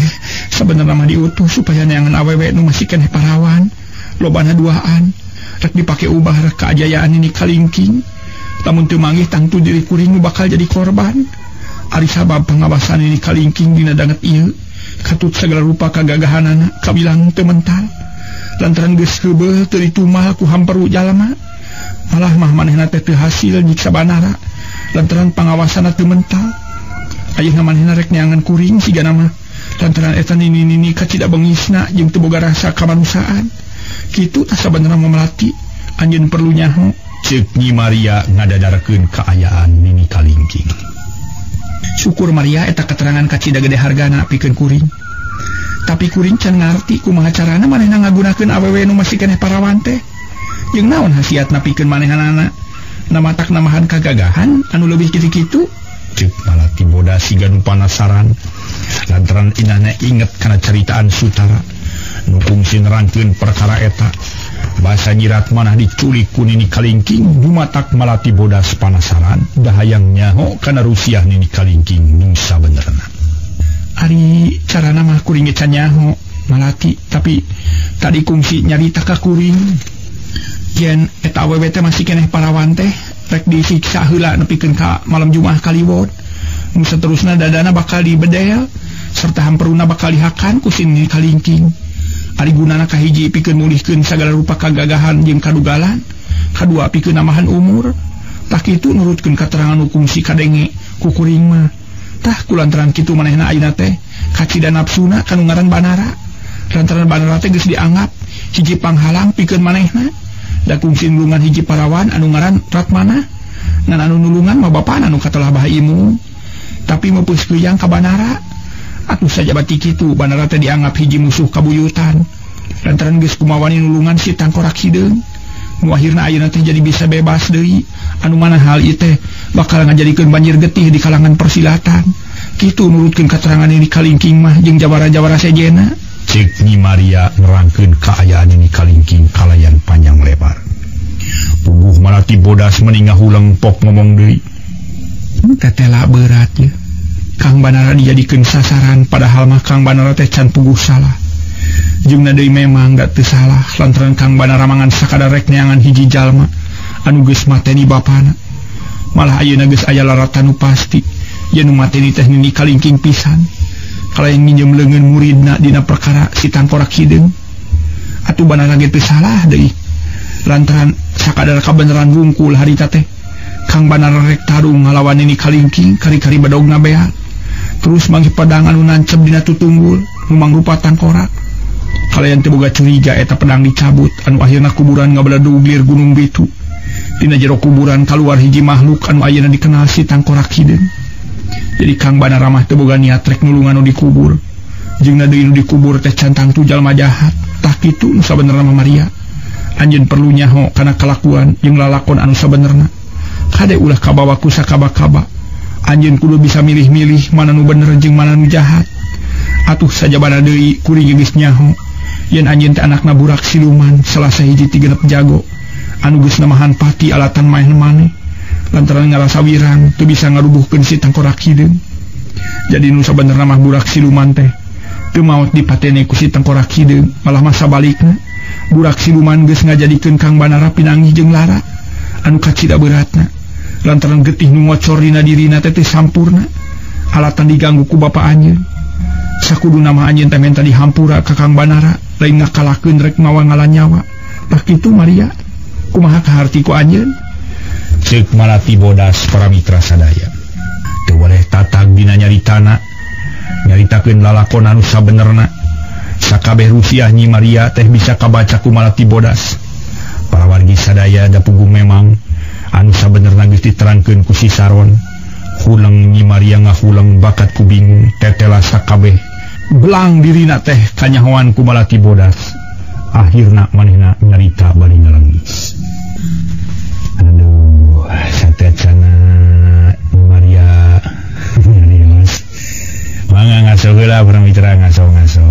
sabenerna mah diutus supaya neangan awewe nu masih keneh parawan lobana duaan rek dipake ubah rek kaajayaan ini kalingking. Lamun teu manggih tangtu diri kuring nu bakal jadi korban. Ari sabab pengawasan ini kalingking dina danget ieu katut segala rupa kagagahanana kabilang teu mental lantaran geus heubeul teu ditumal ku hamperu jalma. Malah mah manehna teh teu hasil nyiksa Banara lantaran pangawasanna teu mental. Ayeuna manehna rek neangan kuring sigana mah lantaran eta nini-nini kacida bengisna jeung teu boga rasa kamanusiaan. Kitu tah sabenerna mah Melati anjeun perlu nyaho. Ceuk Nyi Maria ngadadarkeun kaayaan Nini Kalingking. Syukur Maria eta keterangan kacida gede hargana pikeun kuring. Tapi kuring can ngarti kumaha carana manehna ngagunakeun awewe nu masih keneh parawan teh. Jeung naon hasiatna pikeun manehanana? Namatak namahan kagagahan anu leuwih kitu-kitu. Ceuk Malati Bodas siga nu panasaran lantaran indahna inget kana caritaan Sutara nu kungsi nerangkeun perkara eta. Basa nyirat manah diculik ku Nini Kalingking dumatak Malati Bodas panasaran dahayang nyaho kana rusiah Nini Kalingking nu sabenerna. Ari carana mah kuring ge can nyaho Malati, tapi tadi kungsi nyarita ka kuring yen eta awewe teh masih keneh parawan teh rek disiksa heula nepikeun ka malam Jumaah kaliwon. Nu saterusna dadana bakal dibedel serta hamperuna bakal dihakan ku si Nini Kalingking. Ari gunana kahiji pikeun mulihkeun sagala rupa kagagahan jeung kadugalan, kadua pikeun namahan umur. Tah kitu nurutkeun katerangan nu kungsi kadenge ku kuring mah. Tah kulantaran kitu manehna ayeuna teh kacida nafsuna kanu ngaran Banara. Lantaran Banara teh geus dianggap hiji panghalang pikeun manehna. Da kungsi nulungan hiji parawan anu ngaran Ratmana. Ngan anu nulungan mah bapana anu katelah Bah Imu. Tapi meupeus kuyang ka Banara. Atuh sajabati kitu Banara teh dianggap hiji musuh kabuyutan. Lantaran geus kumawani nulungan si Tangkorak Hideung. Nu akhirna ayeuna teh jadi bisa bebas deui. Anu mana hal ieu teh bakal ngajadikeun banjir getih di kalangan persilatan. Kitu nurutkeun katerangan Nini Kalingking mah jeung jawara-jawara sejenna. Ceuk Nyi Maria nerangkeun kaayaan Nini Kalingking kalayan panjang lebar. Puguh Malati Bodas meni ngahuleng pok ngomong deui. Tetela berat ya. Kang Banara dijadikeun sasaran padahal mah Kang Banara teh can puguh salah. Jeung deui memang gak teu salah lantaran Kang Banara mangan sakadar rek neangan hiji jalma anu geus mateni bapana. Malah ayeuna geus aya laratan nu pasti yen nu mateni teh Nini Kalingking pisan. Kalayan nginjem leungeun muridna dina perkara si Tangkorak Hideung. Atuh Banara ge teu salah deui. Lantaran sakadar kabeneran wungkul harita teh Kang Banara rek tarung ngalawan Nini Kalingking kari-kari badogna beak. Terus manggih pedang anu nancep dina tutunggul nu mangrupa tangkorak. Kalayan teu boga curiga eta pedang dicabut anu akhirna kuburan ngabeledug lir gunung bitu. Dina jero kuburan kaluar hiji makhluk anu ayeuna dikenal si Tangkorak Hideung. Jadi Kang Banara mah teu boga niat rek nulungan nu dikubur. Jeung deui nu dikubur teh can tangtu jalma jahat. Tah kitu nu sabenerna mah Maria. Anjeun perlu nyaho kana kalakuan jeung lalakon anu sabenerna. Kade ulah kabawa ku sakaba-kaba. Anjeun kudu bisa milih-milih mana nu bener jeung mana nu jahat. Atuh sajabana deui kuring geus nyaho yen anjeun teh anakna burak siluman salah sahiji ti genep jago anu geus namahan pati alatan maneh-maneh. Lantaran ngarasa wirang teu bisa ngarubuhkeun si Tangkorak Hideung. Jadi nu sabenerna mah burak siluman teh teu maot dipatene ku si Tangkorak Hideung, malah mah sabalikna burak siluman geus ngajadikeun Kang Banara pinanggih jeung lara anu kacida beratna. Lantaran getih nu ngocor dina dirina teh teu sampurna alatan diganggu ku bapa anjeun. Sakuduna mah anjeun teh menta dihampura ka Kang Banara lain ngakalakeun rek mawa ngalanyawa. Tah kitu Maria, kumaha kaharti ku anjeun? Ceuk Malati Bodas para mitra sadaya. Teu boleh tatag dina nyaritana, nyaritakeun lalakon anu sabenerna. Sakabeh rusiah Nyi Maria teh bisa kabaca ku Malati Bodas. Para wargi sadaya da puguh memang anu sabenerna geus diterangkeun ku si Saron. Huleng Nyi Maria ngahuleng bakat ku bingung tetela sakabeh belang dirina teh kanyahoan ku Malati Bodas. Akhirna manehna nyarita bari ngalangis. Aduh, satecana Nyi Maria nyarios. Mangga ngaso heula para mitra, ngaso-ngaso.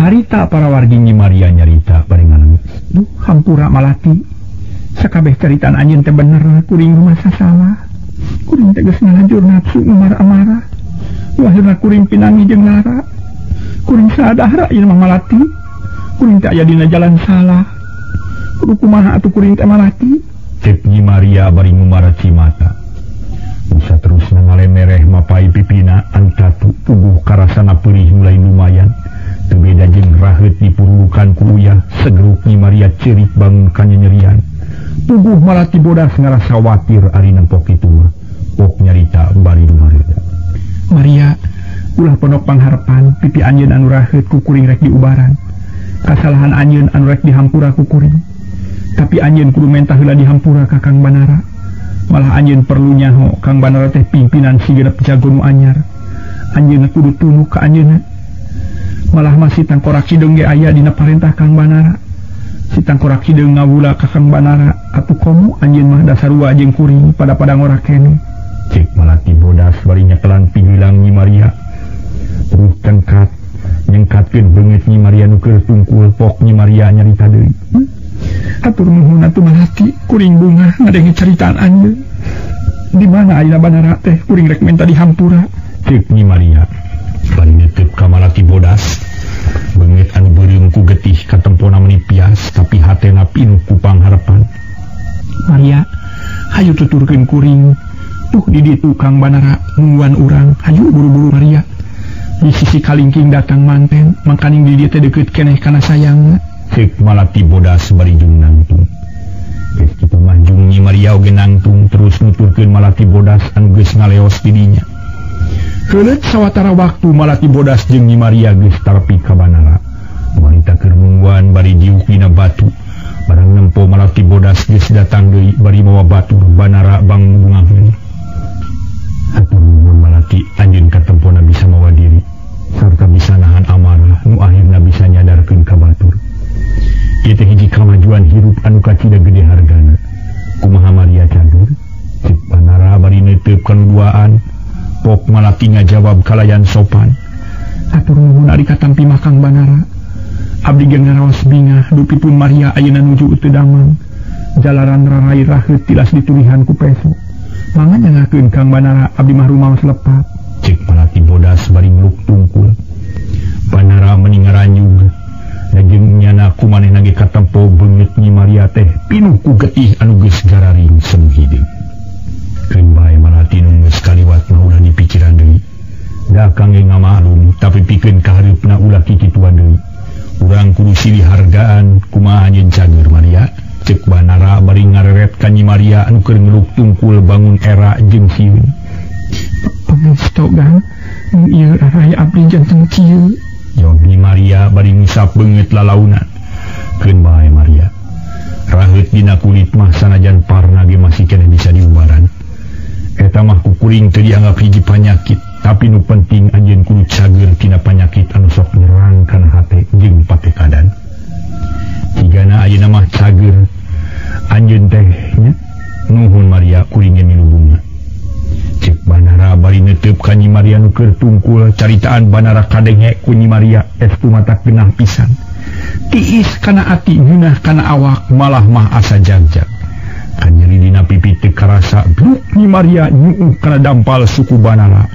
Harita para wargi Nyi Maria nyarita bari ngalangis. Duh, hampura Malati. Sakabeh caritaan anjeun teh bener, kuring rumasa salah. Kuring teh geus ngalajur nafsu marah-marah. Akhirna kuring pinangi jeung lara. Kuring sadahra ieu mah Malati. Kuring teh aya dina jalan salah. Kudu kumaha atuh kuring teh Malati? Cek Nyi Maria bari ngumara cimata. Bisa terus ngalemereh mapai pipina anu catu puguh karasana peurih mulai lumayan. Teu beda jeung raheut dipururukan ku uyah, segeruk Nyi Maria ceurik bangun kanyanyerian. Puguh Malati Bodas ngarasa watir ari nempok kitu mah. Pok nyarita bari lumareuna. Maria, ulah ponok pangharepan pipi anjeun anu raheut ku kuring rek diubaran. Kasalahan anjeun anu rek dihampura ku kuring. Tapi anjeun kudu mentah heula dihampura ka Kang Banara. Malah anjeun perlu nyaho Kang Banara teh pimpinan sigenep jago nu anyar. Anjeun kudu tunduk ka anjeunna. Malah masih tangkorak hideung ge aya dina parentah Kang Banara. Si tangkorak hideung ngawula ka Kang Banara, atuh komo anjeun mah dasarua jeung kuring pada-pada ngora keneh. Cek Malati Bodas bari nyekelan pigilang Nyi Maria. Terus cengkat nyengkatkeun beungeut Nyi Maria nu keur tungkul pok Nyi Maria nyarita deui. Hatur nuhun atuh Malati, kuring bungah ngadenge caritaan anjeun. Di mana ayeuna Banara teh kuring rek menta dihampura. Cek Nyi Maria bari netep ka Malati Bodas. Beungeut anu beureum ku getih katempona meuni pias tapi hatena pinuh ku pangharepan. Maria, hayu tuturkeun kuring. Tuh di ditu Kang Banara nungguan urang, hayu buru-buru Maria. Di sisi kalingking datang manten, mangkaning di dieu teh deukeut keneh kana sayangna. Cek Malati Bodas bari jung nangtung. Geus kitu mah jung Nyi Maria oge nangtung terus nuturkeun Malati Bodas anu geus ngaleos di dinya. Keuleut sawatara waktu Malati Bodas jeung Nyi Maria geus tarpi ka Banara. Wanita keur nungguan bari diuk dina batu. Barang nempo Malati Bodas geus datang deui bari mawa batu Banara bang bungaheun. Hatur nuhun Malati, anjeun katempona bisa mawa diri sarta bisa nahan amarah nu akhirna bisa nyadarkeun ka batur. Ieu teh hiji kamajuan hirup anu kacida gede hargana. Kumaha Maria cagur? Cek Banara bari neuteup ka nu duaan. Pok Malati ngajawab kalayan sopan. Hatur nuhun ari katampi mah Kang Banara. Abdi ge ngaraos bingah dupipun Maria ayeuna nuju teu damang. Jalaran rarai raheut tilas ditulihan ku peso. Mangga nyangakeun Kang Banara, abdi mah rumaos lepat. Cek Malati Bodas bari meluk tungkul. Banara meni ngaranyug. Da jeung nyana ku manehna ge katempo beungeut Nyi Maria teh pinuh ku getih anu geus gararing semu hideung. Keun bae Malati nu geus kaliwat mah ulah dipikiran deui. Da kangge ngamaklum tapi pikeun ka hareupna ulah kikituan deui. Urang kudu silih hargaan kumaha anjeun cager Maria. Cek Banara bari ngareret ka Nyi Maria anu keur ngeluk tungkul bangun era jeung sieun. Pangestu Gang, nu ieu raraya abdi janten kieu. Jawab Nyi Maria bari ngisap beungeut lalaunan. Keun bae Maria. Raheut dina kulit mah sanajan parna ge masih keneh bisa diubaran. Eta mah ku kuring teu dianggap hiji panyakit, tapi nu penting anjeun kudu cager tina panyakit anu sok nyerang kana hate jeung patekadan. Jigana ayeuna mah cager anjeun teh nya. Nuhun Maria, kuring ge milu bunga. Cek Banara bari neuteup ka Nyi Maria nu keur tungkul. Caritaan Banara kadenge ku Nyi Maria estu mata genah pisan. Tiis kana ati ngeunah kana awak malah mah asa jagjag. Kanyeri dina pipi teu karasa bluk Nyi Maria nyuuh kana dampal suku Banara.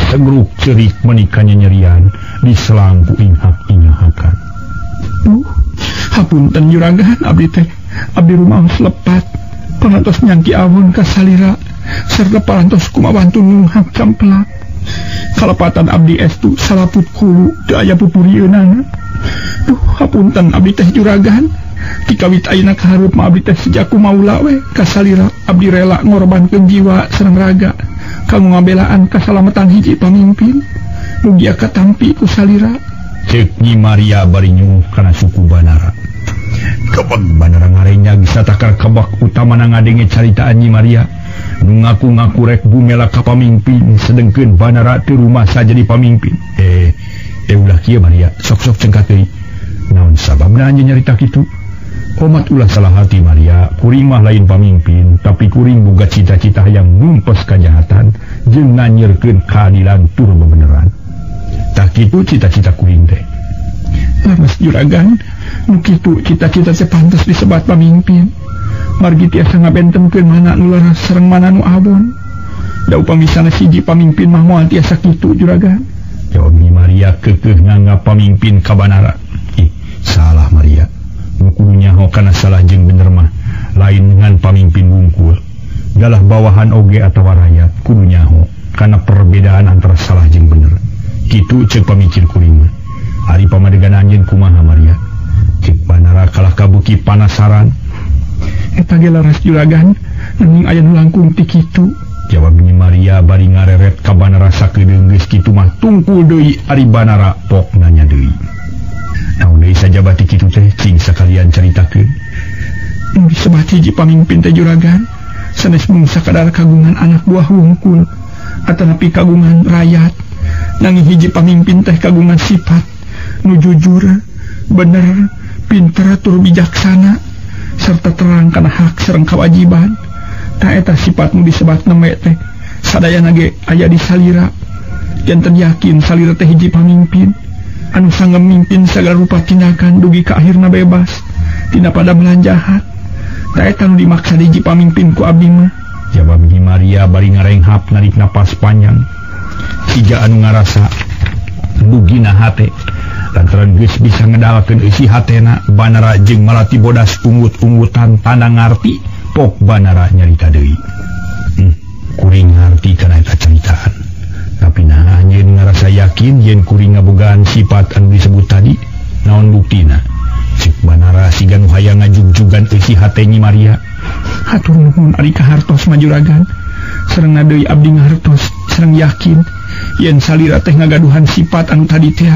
Segeruk ceurik meuni kanyanyerian diselang ku inghak-inghakan. Duh, hapunten juragan abdi teh, abdi rumaos lepat. Parantos nyangki awon ka salira serta parantos kumawantun nunghak camplak. Kalepatan abdi estu salaput hulu teu aya pupurieunana. Duh hapunten abdi teh juragan. Tikawit ayeuna ka hareup mah abdi teh sejaku maula we ka salira abdi rela ngorbankeun jiwa sareng raga kanggo ngabelaan kasalamatan hiji pamimpin. Mugia katampi ku salira. Ceuk Nyi Maria bari nyuwuh kana suku Banara. Kebeg Banara ngarenyag satakar kebak utamana ngadenge caritaan Nyi Maria. Nu ngaku-ngaku rek gumela ka pamimpin sedengkeun Banara teu rumasa jadi pamimpin. Ulah kieu Maria, sok-sok cengkat deui. Naon sababna anjeun nyarita kitu? Omat ulah salah hati Maria, kuring mah lain pamimpin, tapi kuring boga cita-cita hayang numpes kajahatan jeung nanyerkeun keadilan tur bebeneran. Tah kitu cita-cita kuring teh. Leres juragan, nu kitu cita-cita teh pantes disebat pamimpin. Margi tiasa ngabentenkeun mana nu leres sareng mana nu abon. Da upami sanes hiji pamimpin mah moal tiasa kitu juragan. Jawab Nyi Maria keukeuh nganggap pamimpin ka Banara. Ih, salah Maria. Nu kudu nyaho kana salah jeung bener mah lain ngan pamimpin wungkul. Galah bawahan oge atawa rakyat kudu nyaho kana perbedaan antara salah jeung bener. Kitu ceuk pamikir kuring mah. Ari pamadegan anjeun kumaha Maria? Ceuk Banara kalah kabuki panasaran. Eta ge leres juragan, nanging aya nu langkung ti kitu. Jawab Nyi Maria bari ngareret ka Banara sakedeung geus kitu mah tungkul deui ari Banara pok nanya deui. Naon deui sajaba ti kitu teh cing sakalian caritakeun. Nu disebat hiji pamimpin teh juragan, sanes mung sakadar kagungan anak buah wungkul atanapi kagungan rakyat. Nanging hiji pamimpin teh kagungan sifat nu jujur, bener, pinter tur bijaksana serta terang kana hak sareng kewajiban. Tah eta sifat nu disebat neme teh sadayana ge aya di salira. Janten yakin salira teh hiji pamimpin anu sanggem mimpin sagala rupa tindakan dugi ka akhirna bebas tina padamelan jahat. Tah eta nu dimaksad hiji pamimpin ku abdi mah. Jawab Nyi Maria bari ngarenghap narik napas panjang. Siga anu ngarasa dugina hate lantaran geus bisa ngedalkeun eusi hatena. Banara jeung Malati Bodas ungut-ungutan tanda ngarti. Pok Banara nyarita deui. Kuring ngarti kana eta caritaan. Tapi nah anjeun ngarasa yakin yen kuring ngabogaan sifat anu disebut tadi. Naon buktina? Cek Banara siga nu hayang ngajugjugan eusi hate Nyi Maria. Hatur nuhun ari kahartos mah juragan. Sareng deui abdi ngahartos sareng yakin yen salira teh ngagaduhan sifat anu tadi teh.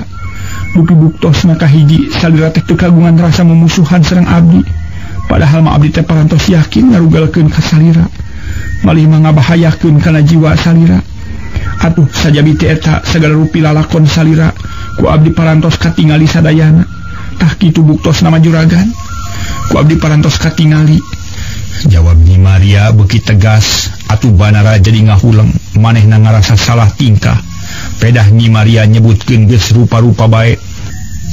Bukti buktosna kahiji salira teh teu kagungan rasa memusuhan sareng abdi. Padahal mah abdi teh parantos yakin ngarugalkeun ka salira. Malih mah ngabahayakeun kana jiwa salira. Atuh sajabi teh eta sagala rupi lalakon salira ku abdi parantos katingali sadayana. Tah kitu buktosna mah juragan. Ku abdi parantos katingali. Jawab Nyi Maria beuki tegas. Atuh Banara jadi ngahuleng. Manehna ngarasa salah tingkah. Pedah Nyi Maria nyebutkeun geus rupa-rupa bae.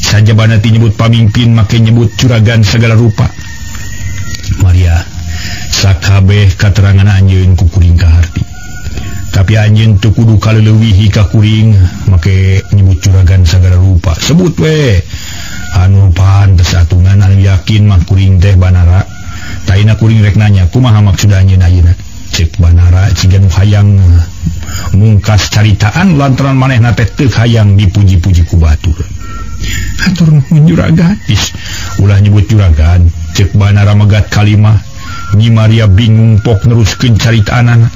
Sajabana ti nyebut pamimpin make nyebut juragan segala rupa. Maria, sakabeh katerangan anjeun ku kuring kaharti. Tapi anjeun teu kudu kaleulewihi ka kuring make nyebut juragan segala rupa. Sebut we anu pantes atungan anu yakin mah kuring teh Banara. Taina kuring rek nanya kumaha maksud anjeun ayeuna. Ceuk Banara ciga nu hayang mungkas caritaan lantaran manehna teh teu hayang dipuji-puji ku batur. Hatur nuhun juragan. Is, ulah nyebut juragan. Ceuk Banara megat kalimah. Nyi Maria bingung pok neruskeun caritaanana.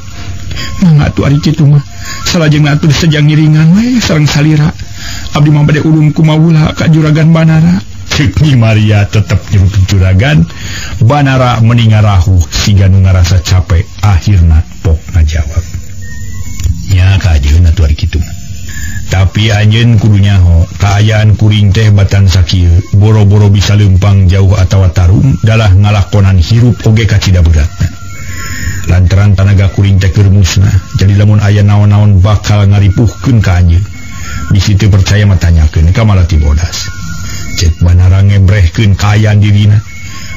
Mangga atuh ari kitu mah. Salajengna atuh sejang ngiringan we sareng salira. Abdi mah bade ulun kumawula ka juragan Banara. Ceuk Nyi Maria tetep nyebut juragan. Banara meningarahu siga nu ngarasa capek. Akhirna pok ngajawab. Nya ka ajeun atuh ari kitu mah. Tapi anjeun kudu nyaho kaayaan kuring teh batan sakieu boro-boro bisa leumpang jauh atawa tarung dalah ngalakonan hirup oge kacida beratna. Lantaran tanaga kuring teh keur musnah, jadi lamun aya naon-naon bakal ngaripuhkeun ka anjeun. Bisi teu percaya mah tanyakeun ka Malati Bodas. Cek Banara ngebrehkeun kaayaan dirina.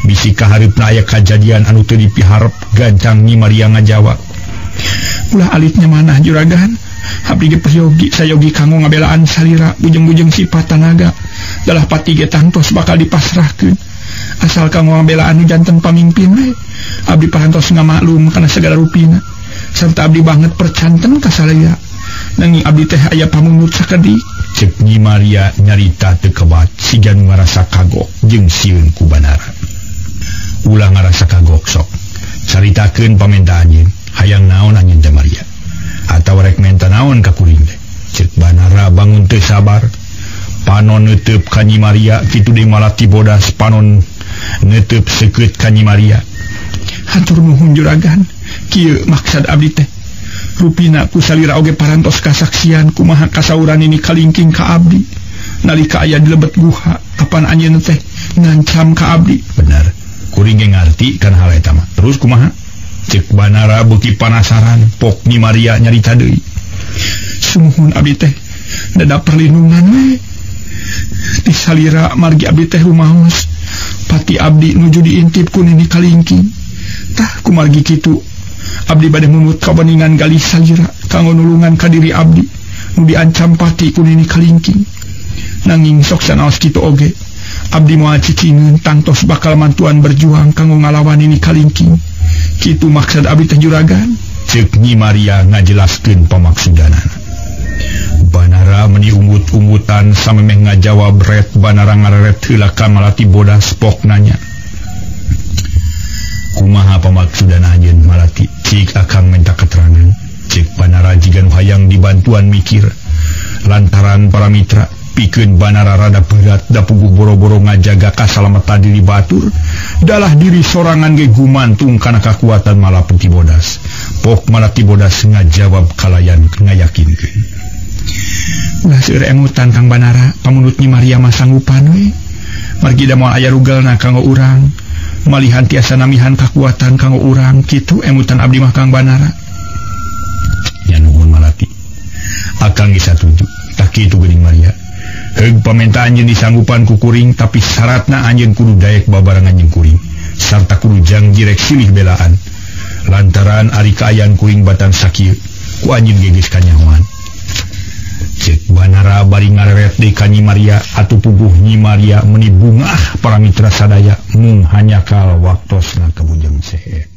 Bisi kahareupna aya kajadian anu teu dipiharep gancang Nyi Maria ngajawab. Ulah alitnya manah juragan. Abdi ge peryogi sayogi kanggo ngabelaan salira bujeng-bujeng sifat tanaga dalah pati ge tangtos bakal dipasrahkeun. Asal kanggo ngabelaan nu janten pamimpin we. Abdi parantos ngamaklum kana sagala rupina serta abdi banget percanten ka salira. Nanging abdi teh aya pamunut sakedik. Cek Nyi Maria nyarita teu kebat siga nu ngarasa kagok jeung sieun ku Banara. Ulah ngarasa kagok sok. Caritakeun pamenta anjeun, hayang naon anjeun teh Maria? Atawa rek menta naon ka kuring teh? Cek Banara bangun teu sabar. Panon neuteub ka Nyi Maria kitu deui Malati Bodas panon neuteub seukeut ka Nyi Maria. Hatur nuhun juragan, kieu maksad abdi teh. Rupina ku salira oge parantos kasaksian kumaha kasauran ini kalingking ka abdi. Nalika aya di lebet guha, kapan anjeun teh ngancam ka abdi. Bener, kuring ge ngarti kana hal eta mah. Terus kumaha? Cek Banara beuki panasaran, pok Nyi Maria nyarita deui. Sumuhun abdi teh dada perlindungan we. Di salira margi abdi teh rumaos, pati abdi nuju diintip ku nini kalingking. Tah kumargi kitu abdi bade munut kabeningan galih salira kanggo nulungan ka diri abdi nu diancam pati ku nini kalingking. Nanging sok sanaos kitu oge abdi moal cicingeun tangtos bakal mantuan berjuang kanggo ngalawan nini kalingking. Kitu maksud abdi teh juragan. Ceuk Nyi Maria ngajelaskeun pamaksudanana. Banara meni ungut-ungutan samemeh ngajawab ret Banara ngareret heula ka Malati Bodas pok nanya. Kumaha pamaksudan anjeun Malati? Cik akang minta keterangan. Cek Banara jiga nu hayang dibantuan mikir. Lantaran para mitra pikeun Banara rada berat da puguh boro-boro ngajaga kasalamatan diri batur, dalah diri sorangan ge gumantung kana kakuatan Malati Bodas. Pok Malati Bodas ngajawab kalayan ngayakinkeun. Ulah seueur emutan Kang Banara, pamunut Nyi Maria mah sanggupan we. Margi da moal aya rugelna kanggo urang. Malihan tiasa namihan kakuatan kanggo urang, kitu emutan abdi mah Kang Banara. Ya nuhun Malati. Akang geus satuju. Tah kitu geuning Maria. Heug pamenta anjeun disanggupan ku kuring, tapi syaratna anjeun kudu daek babarengan jeung kuring sarta kudu janji rek silih belaan. Lantaran ari kaayaan kuring batan sakieu, ku anjeun ge geus kanyahoan. Cek Banara bari ngareret deui ka Nyi Maria, atuh puguh Nyi Maria meuni bungah para mitra sadaya mung hanyakal waktosna kabujeng sehe.